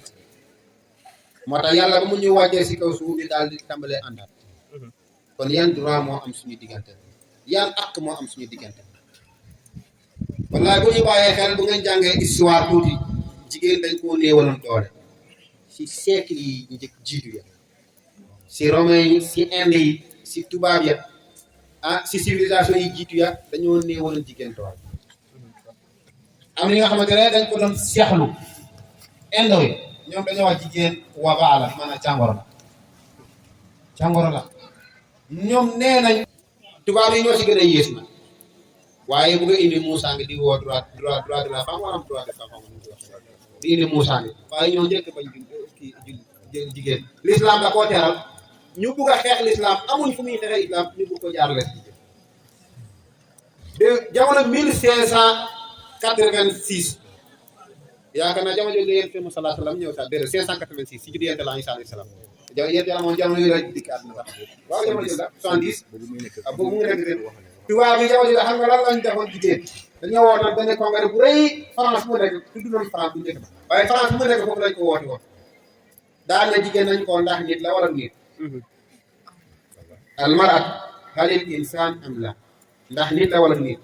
moo tax yàlla ba mu ñu wàccee si kaw suuf bi daal di tàmbalee àndaat kon yan droit moo am suñu diggante yan àq moo am suñu diggante wallaay bu ñu bàyyee xel bu ngeen jàngee histoire tuuti jigéen dañ koo néewaloon doole si siècle yi njëkk jiitu ya si romain yi si inde yi si tubaab ya si civilisation yi jiitu ya dañoo néewaloon jigéen doole am li nga xamante ne dañ ko doon seexlu indo yi ñoom dañoo wax jigéen wabaa la maanaam càngoro la ñoom nee nañ tubaab yi ñoo si gën a yées na waaye bu nga indi Moussa ngi di woo droit de la femme wala droit de la femme di indi Moussa ngi waaye ñoo njëkk bañ kii jigéen l'islam da koo teral ñu bugg a xeex l'islam amuñ fu muy xeexee islam ñu bugg ko jaarale de jamono 1586 yaakaar naa jamono jooju yéen fi mu sallallahu alayhi wa sallam ñëw sax déedéet 586 si juddu yéen la Isa alayhi salaam yéen yàlla moom jamono yooyu la dikk àdduna sax waaw jamono jooju la 70 boobu mu ngi nekk ren tubaab bi jamono jooju xam nga lan lañ defoon jigéen dañoo wootoon benn congrès bu rëy France mu nekk tudd noonu France bu njëkk ba waaye France mu nekk foofu lañ ko woote woon daal na jigéen nañ ko ndax nit la wala nit almarat halil insaan am la ndax nit la wala nit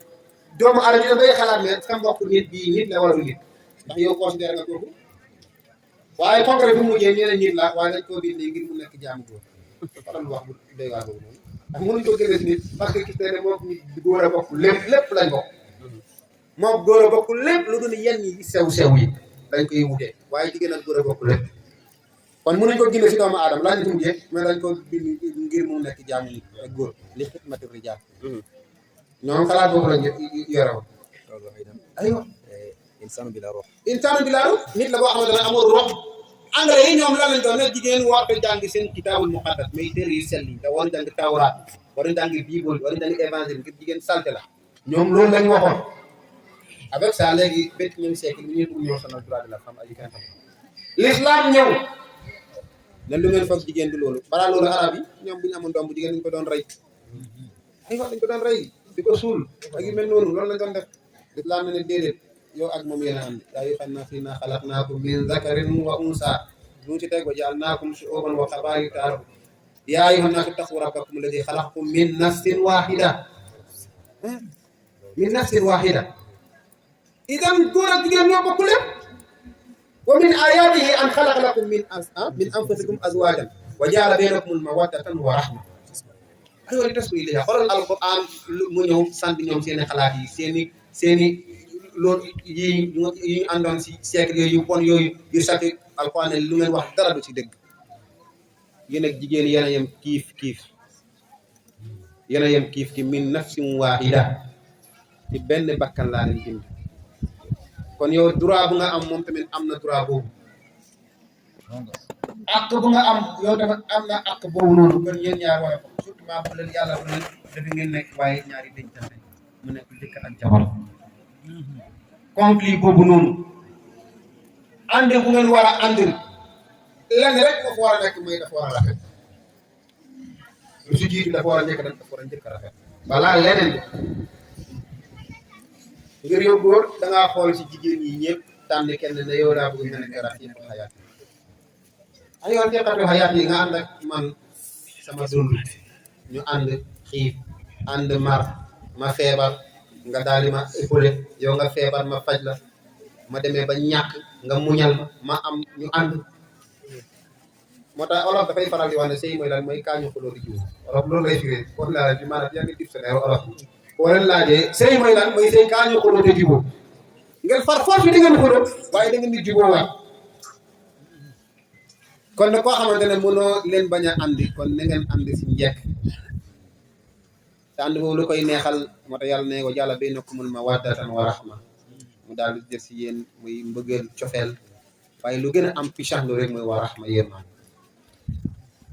doomu aadama dina bay xalaat ne sa mbokk nit bii nit la wala nit ndax yow considéré nga kooku waaye congrès bi mu mujjee nee na nit la waaye dañ koo bind ngir mu nekk jaamu góor faral wax bu doy waar boobu noonu ndax mënuñ ko gënee si nit parce que gis nañ ne moom nit góor a bokk lépp lañ bokk moom góor a bokk lépp lu dul yenn yi sew yi dañ koy wutee waaye jigéen ak góor a bokk lépp kon mënuñ ko génne si doomu aadama lañ ci mujjee mais dañ ko bind ngir mu nekk jaamu nit ak góor li xidmati rijaal ñoom xalaat boobu lañ yore woon aywa insaanu bila ruux nit la boo xamante ne amul ruux anglais yi ñoom lan lañ doon ne jigéen war a jàng seen kitaabul muqaddas mais téere yu sell yi da war a jàng tawraat war a jàng bible war a jàng évangile ngir jigéen salte la ñoom loolu lañ waxoon avec ça léegi 21e siècle ñu bëgg ñoo sonal droit de la femme ak yu kenn xam l'islam ñëw ne lu ngeen foog jigéen du loolu balaa loolu arab yi ñoom bu ñu amoon doom bu jigéen dañ ko doon rey aywa dañ ko doon rey di ko suul ak yu mel noonu loolu lañ doon def l'islam ne déedéet yow ak moom yéen a ànd yaa ayyuhan naas innaa xalaqnaakum min zakarin wa unsaa lu ci teg wa ja'alnaakum shu'uuban wa qabaa'ila ta'aarafu yaa ayyuhan naas ittaquu rabbakum alladhii xalaqakum min nafsin waahida idan góor ak jigéen ñoo bokk lépp wa min aayaatihi an xalaqa lakum min anfusikum azwaajan wa ja'ala baynakum mawaddatan wa rahma aywa li tasku ilayha xoolal alquran mu ñëw sant ñoom seeni xalaat yi seeni loolu yi ñu àndoon si siècle yooyu yu bon yooyu yu sati alquran lu ngeen wax dara du ci dëgg yéen ak jigéen yéen a yem kiif ki min nafsin waahida ci benn bakkan laa leen bind kon yow droit bu nga am moom tamit am na droit boobu àq bu nga am yow tamit am na àq boobu noonu kon yéen ñaar war a ko surtout maa bu leen yàlla bu leen dafa ngeen nekk waaye ñaari dencante mu nekk jëkkër ak jabar conflit boobu noonu ànd bu ngeen war a ànd lenn rek dafa war a nekk mooy dafa war a rafet lu si jiitu dafa war a njëkk dafa war a njëkk a rafet balaa leneen ngir yow góor da ngaa xool si jigéen yi ñëpp tànn kenn ne yow daa bëgg nga nekk rafiqul xayaat ay yoon teqatul xayaat yi nga ànd ak man sama dund ñu ànd xiif ànd mar ma feebar nga daal di ma épaulé yow nga feebar ma faj la ma demee ba ñàkk nga muñal ma am ñu ànd moo tax olof dafay faral di wax ne sëy mooy lan mooy kaa ñu xuloo di jiw olof loolu lay firee kon laa bi maanaam yaa ngi dictionnaire olof boo leen laajee sëy mooy lan mooy sëy kaa ñu xuloo di jiw ngeen far force bi di ngeen xuloo waaye da ngeen di juboo waat kon nag koo xamante ne mënoo leen bañ a àndi kon na ngeen àndi si njëkk te ànd boobu lu koy neexal moo tax yàlla ne ko jàlla baynakumul mawaddatan wa rahma mu daal di def si yéen muy mbëggeel cofeel waaye lu gën a am puissance loolu rek mooy wa rahma yërmaan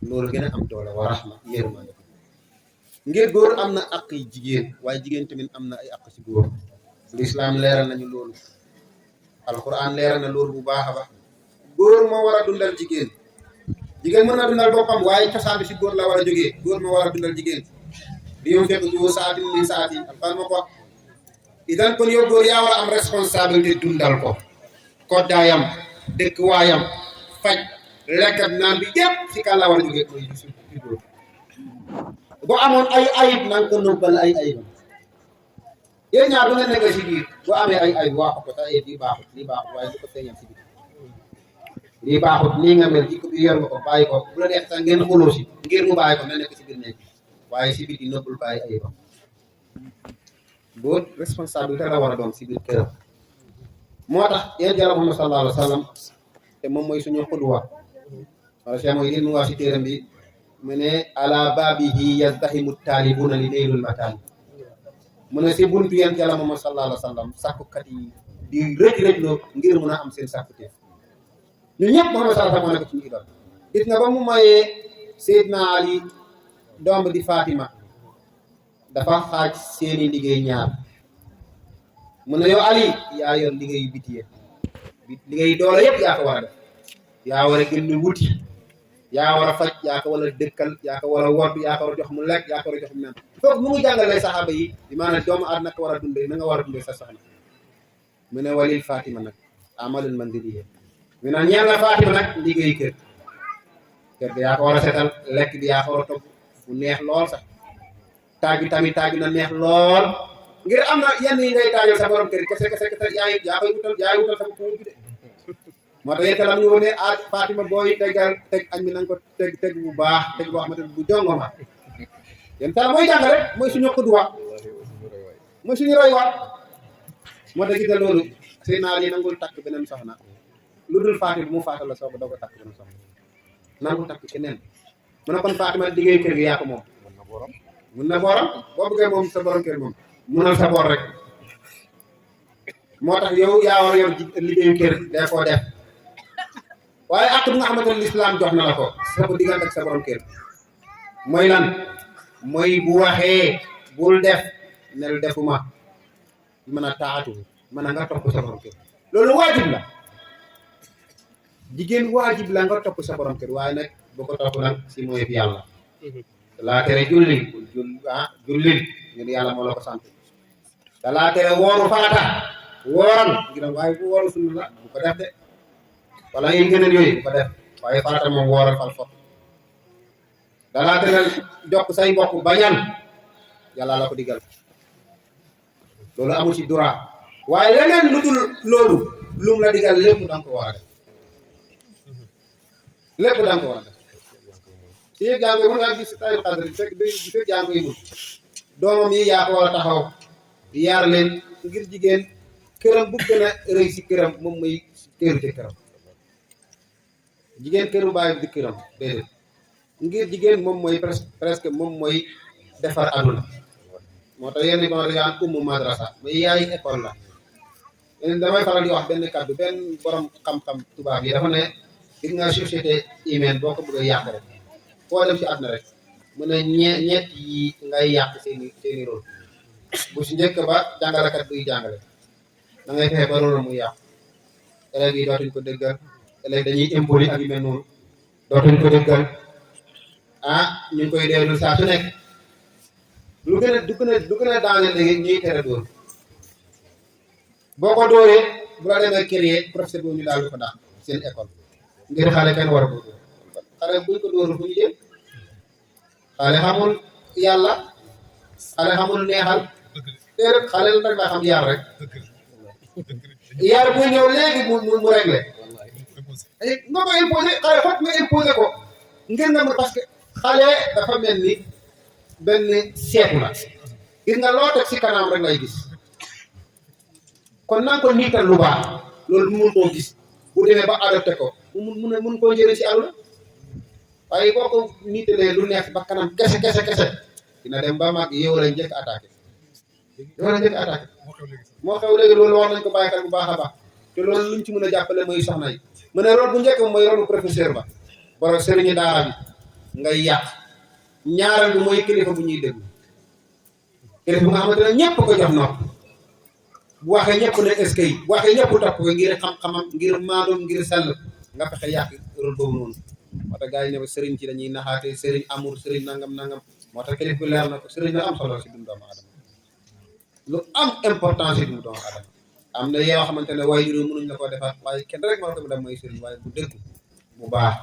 loolu gën a am doole wa rahma yërmaan ngir góor am na àq yi jigéen waaye jigéen tamit am na ay àq si góor lislaam leeral nañu loolu alquran leeral na loolu bu baax a baax góor moo war a dundal jigéen mën na dundal boppam waaye cosaan bi si góor la war a jógee góor moo war a dundal jigéen di yow fekk ju saatin min saati alquran moo ko wax idan kon yow góor yaa war a am responsabilité dundal ko koddaayam dëkk waayam faj lekk ak naan bi yëpp si kan la war a jógee mooy si góor boo amoon ay ayib na nga ko nëbbal ay ayibam yéen ñaar bu ngeen nekkee si biir boo amee ay ayib waa ko te ayib lii baaxut waaye du ko feeñal si biir lii baaxut nii nga mel jikko bi yor nga ko bàyyi ko bu la neex sax ngeen xuloo si ngir mu bàyyi ko na nekk si biir nekk waaye si biir di nëbbul ko ay ayibam boo responsabilité la war a doon si biir këram moo tax yéen jàlla Muhammad sallallahu alayhi wa sallam te moom mooy suñu xudwa wala see mooy li mu wax si téeram bi mu ne ala baabihi yazdahimu taalibuna li naylul mataali mu ne si buntu yéen jàlla Muhammad sallallahu alayhi wa sallam sàkkukat yi di rëj loo ngir mun a am seen sàkkuteef ñun ñëpp Muhammad sallallahu alayhi wa sallam moo nekk ci ñu idol gis nga ba mu mayee Seydina Ali doom di Fatima dafa xaaj seeni liggéey ñaar mu ne yow Ali yaa yor liggéeyu biti liggéey doole yëpp yaa ko war a def yaa war a génn wuti yaa war a faj yaa ko war a dëkkal yaa ko war a woddu yaa ko war a jox mu lekk yaa ko war a jox mu naan foofu mu ngi jàngalee saxaaba yi di maanaam doomu aadama ko war a dundee na nga war a dundee sa soxna mu ne walil Fatima nag amalul mandiliye mu ne ñeel na Fatima nag liggéey kër gi yaa ko war a setal lekk bi yaa ko war a togg mu neex lool sax taaj bi tamit taaj bi na neex lool ngir am na yenn yi ngay taajal sa borom kër kese yaa koy wutal sa bopp de moo tax yéen tamit ñu wane Fatima booy teg añ bi nañ ko teg bu baax teg boo xamante ne bu jongoma yéen tamit mooy jàng rek mooy suñu xudwa mooy suñu roy waat moo tax gis nga loolu sëy naa li nangul takk beneen soxna lu dul Fatima bu mu faatal la soog doo ko takk beneen soxna nangul takk keneen mu ne kon Fatima liggéey kër gi yaa ko moom mun na booram boo bëggee moom sa borom kër moom munal sa boor rek moo tax yow yaa war a yor liggéeyu kër dee koo def waaye ak bu nga xamante ne lislaam jox na la ko sa ko diggante ak sa borom kër mooy lan mooy bu waxee bul def nel defuma mën a taatu mën a nga topp sa borom kër loolu waajib la jigéen waajib la nga topp sa borom kër waaye nag boo ko topp nag si mooy fi yàlla laa tere jullil jullil ngir yàlla moo la ko sant da laa tere wooru farata wooral ngir waaye bu wooru sunna la bu ko def de wala yéen gënal yooyu bu ko def waaye farata moom wooral fal fot da laa tere jokk say mbokk bañan yàlla la ko digal loolu amul ci droit waaye leneen lu dul loolu lum la digal lépp danga ko war a def lépp danga ko war a def si yëg jàng yi mën ngaa gis tay xadri fekk jàng yi mul doomam yi yaa ko war a taxaw yaar leen ngir jigéen këram bu gën a rëy si këram moom mooy këru ci këram jigéen këru bàyyi di këram déedéet ngir jigéen moom mooy presque moom mooy defar aduna moo tax yenn ba yaan ummu madrasa mais yaay école la yeneen damay faral di wax benn kàddu benn borom xam-xam tubaab yi dafa ne gis nga société humaine boo ko bëggee yàq rek foo dem ci àdduna rek mu ne ñett yi ngay yàq seeni rôle bu si njëkk ba jàngalekat buy jàngale da ngay fexe ba rôle muy yàq élèves yi dootuñ ko dëggal élèves dañuy impoli ak yu mel noonu dootuñ ko dëggal ñu ngi koy deewlu saa su nekk lu gën a danger léegi ñuy tere dóor boo ko dóoree bu la demee créer professeur boobu ñu daal di ko dàq seen école ngir xale kenn war a ko dóor xale buñ ko dóor fu ñu jëm xale xamul yàlla xale xamul neexal déedéet xale la rek laa xam yar rek yar bu ñëw léegi mu réglé nga ko imposé xale foog nga imposé ko ngir nga parce que xale dafa mel ni benn seetu la gis nga loo teg si kanam rek lay gis kon nanga ko niital lu baax loolu mun koo gis bu demee ba adopté ko mun koo njëriñ si àdduna waaye boo ko niitalee lu neex ba kanam kese dina dem ba mag yow la njëkk attaqué moo xew léegi loolu wax nañ ko bàyyi xel bu baax a baax te loolu luñ ci mën a jàppale mooy soxna yi mu ne rôle bu njëkk mooy rôle professeur ba borom sëriñu daara bi ngay yàq ñaareel bi mooy kilifa bu ñuy déglu kilifa bu nga xamante ne ñëpp ko jox nopp bu waxee ñëpp ne est-ce que bu waxee ñëpp topp ko ngir xam-xamam ngir maandoom ngir sell nga fexe yàq rôle boobu noonu moo tax gars yi ne sëriñ ci dañuy naxaate sëriñ amul sëriñ nangam moo tax kilifa bi leer na ko sëriñ la am solo si dundu doomu aadama lu am importance si dundu doomu aadama am na yoo xamante ne waaye juróom mënuñ la ko defaat waaye kenn rek moo ko dem mooy sëriñ waaye bu dëgg bu baax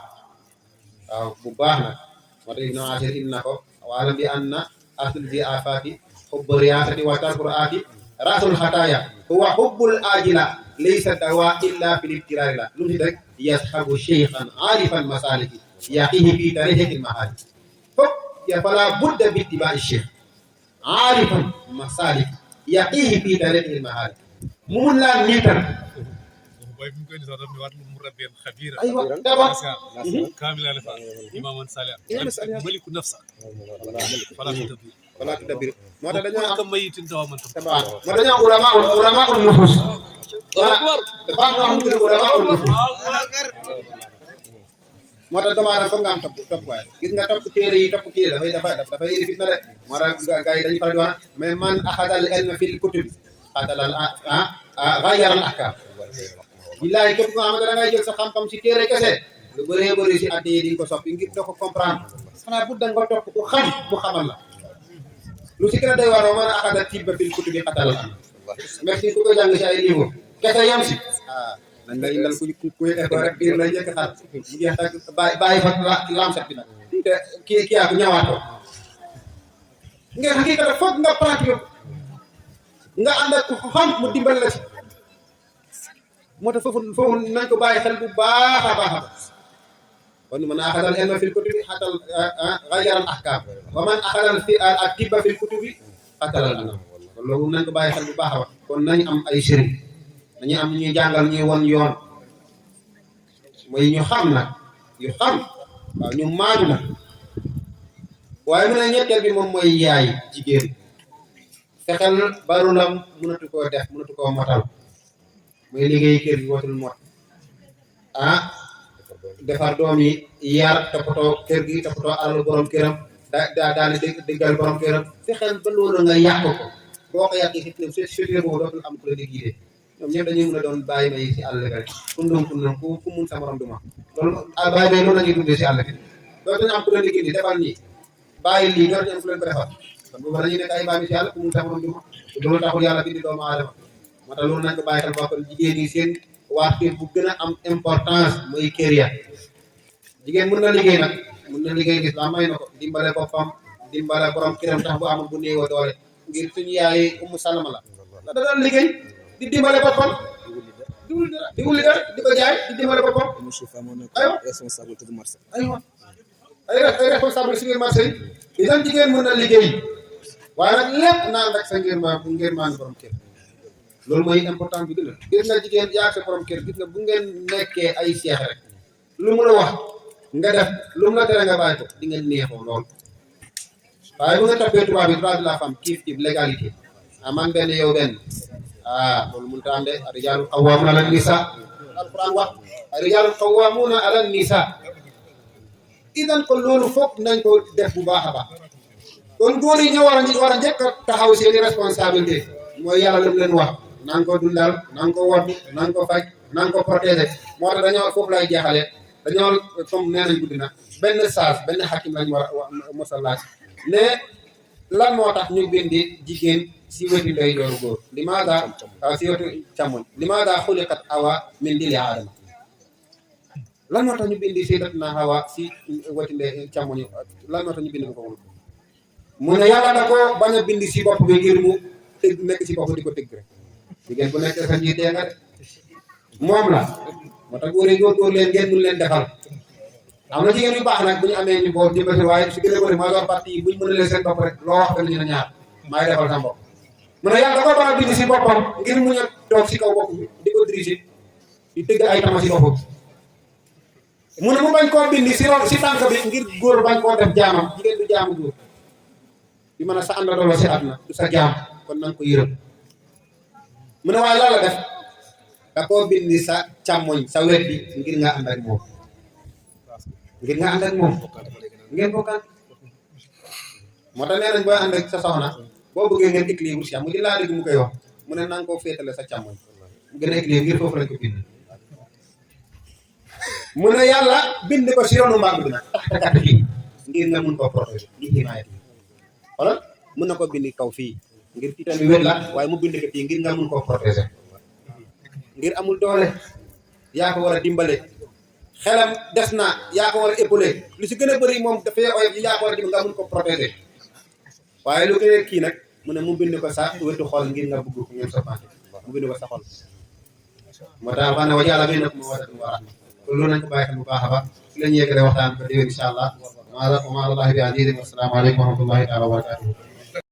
waaw bu baax nag moo tax Ibnu Ashir indi na ko waalam bi an na asul bi afaati xubbu riyaasati wa tarkul aati rasul xataaya huwa xubbul ajila laysa dawa illa fil ibtiraari la lu mu si rek yasxabu cheikhan arifan masaliki yaqihi fi tariqil mahali fop ya fala budda bi ittibai cheikh arifan masaliki yaqihi fi tariqil mahali mu mun laa niital aywa d'abord كامل الفا اماما صالحا ملك نفسه wala tudabir moo tax dañoo كم ميت انت ومن tabaar moo dañoo ulama ul nufus dafa am ñoo xam ne ulama ul nufus moo tax doomu aadama foog nga am topp waaye gis nga topp téere yi topp kii dafay indi fitna de moo tax gars yi dañuy faral di wax mais man axadal ilma fil kutub xatalal ghayyara al ahkam billahi képp nga xam ne da ngay jël sa xam-xam si téere kese lu bëree bëri si addi yi di nga ko soppi ngir doo ko comprendre xanaa bu da nga topp ku xam mu xamal la lu si gën a doy waar man axadal tibba fil kutubi xatalal am merci ku ko jàng si ay livre kese yam si dañ lay indal kuy école rek biir lay njëkk xar mu jeex tak bàyyi fa lamset bi nag te kii ak ñëwaatoo nga xaqiiqata foog nga pratique nga ànd ak xam mu dimbal la ci moo tax foofu nañ ko bàyyi xel bu baax a baax kon man axadal ilma fil kutubi xatal ghayyara al ahkam wa man axadal fi ak tibba fil kutubi xatal al anam kon loolu nañ ko bàyyi xel bu baax a baax kon nañ am ay sëriñ dañuy am ñuy jàngal ñuy won yoon mooy ñu xam nag yu xam waaw ñu maaju nag waaye mu ne ñetteel bi moom mooy yaay jigéen fexeel barulam mënatu koo def mënatu koo motal muy liggéey kër gi watul mot defar doom yi yar toppatoo kër gi toppatoo alalu borom këram daal di déggal borom këram fexeel ba loolu nga yàq ko boo ko yàqee si boobu dootul am ku la di guidé ñoom ñëpp dañuy mën a doon bàyyi may si àll bi rek kundum ku mun sa morom duma loolu bàyyi may loolu la ñuy dundee si àll bi dootuñu am ku leen di gindi defal nii bàyyi lii dootuñu am ku leen ko defal kon boobu dañuy nekk ay bàyyi si àll ku mun sa morom duma loolu taxul yàlla bindi doomu aadama moo tax loolu nañ ko bàyyi xel ba kon jigéen ñi seen waxtu bu gën a am importance mooy kër ya jigéen mën na liggéey nag mën na liggéey gis la may na ko dimbale boppam dimbale borom këram tax bu amul bu néew doole ngir suñu yaay Umu Salama la da doon liggéey di dimbale boppam di wuli dara di ko jaay di dimbale boppam aywa responsabilité du marché. aywa ay responsable si biir marché yi itam jigéen mën na liggéey waaye nag lépp naan rek sa ngir maan borom kër loolu mooy important bi gën a gis nga jigéen yaa sa borom kër gis nga bu ngeen nekkee ay seex rek lu mu la wax nga def lu mu la tere nga bàyyi ko di ngeen neexoo lool waaye bu nga toppee tubaab bi droit de la femme kiif kiif légalité man benn yow benn loolu mënut a am de ar-rijaalu qawwaamuuna ala nisaa alquran wax ar-rijaalu qawwaamuuna ala nisaa idan kon loolu foog nañ ko def bu baax a baax kon góor yi ñoo war a njëkk a taxaw seeni responsabilité mooy yàlla lu mu leen wax naan ko dundal naan ko woddu naan ko faj naan ko protéger moo tax dañoo foofu lay jeexale dañoo comme nee nañ guddi na benn saas benn xakim lañ war a mosal laaj ne lan moo tax ñu bindi jigéen si wetu ndeyjooru góor limaada si wetu càmmoñ limaada xuliqat Awa min dili Aadama lan moo tax ñu bindi sayyidatuna Hawa si wetu ndey càmmoñ lan moo tax ñu bindi ko foofu mu ne yàlla da ko bañ a bindi si bopp bi ngir mu tëgg nekk si bopp di ko tëgg rek jigéen bu nekk sa njiitee nga de moom la moo tax góor yi góor leen ngeen mun leen defal am na jigéen yu baax nag bu ñu amee ñu boo dimbali waaye su gën a bëri maa doon parti yi bu ñu mënalee seen bopp rek loo wax benn ñu ne ñaar maay defal sa bopp mu ne yàlla da ko bañ a bind si boppam ngir mu ñëw toog si kaw bopp bi di ko diriger di tëgg ay tama si bopp bi mu ne mu bañ koo bindi si tànk bi ngir góor bañ koo def jaamam jigéen du jaamu góor bi mën a sa àndandoo la si àdduna du sa jaam kon na nga ko yërëm mu ne waaye la def da koo bindi sa càmmoñ sa wet bi ngir nga ànd ak moom ngir nga ànd ak moom ngeen bokkaan moo tax nee nañ booy ànd ak sa soxna boo bëggee ngeen équilibre si am mu di laa dégg mu koy wax mu ne na nga koo féetale sa càmmoñ mu gën a équilibre ngir foofu lañ ko bind mu ne yàlla bind ko si yoonu mbàgg bi nag tax fii ngir nga mun koo protéger ngir himaayat wala mun na ko bind kaw fii ngir tiitam bi wet la waaye mu bind ko fii ngir nga mun koo protéger ngir amul doole yaa ko war a dimbale xelam des na yaa ko war a épaulé lu si gën a bëri moom dafay oyof yi yaa ko war a dimbale nga mun ko protéger waaye lu gën a kii nag mu ne mu bind ko sa wetu xol ngir nga bëgg ko ngeen soppante mu bind ko sa xol moo tax wax ne wa yàlla bay nak moo wadatun wa rahma kon loolu nañ ko bàyyi xel bu baax a baax ci la ñu yeggale waxtaan ko déwén incha allah wa ma Allahi bi aziz wa salaamu aleykum wa rahmatullahi taala wa barakatuh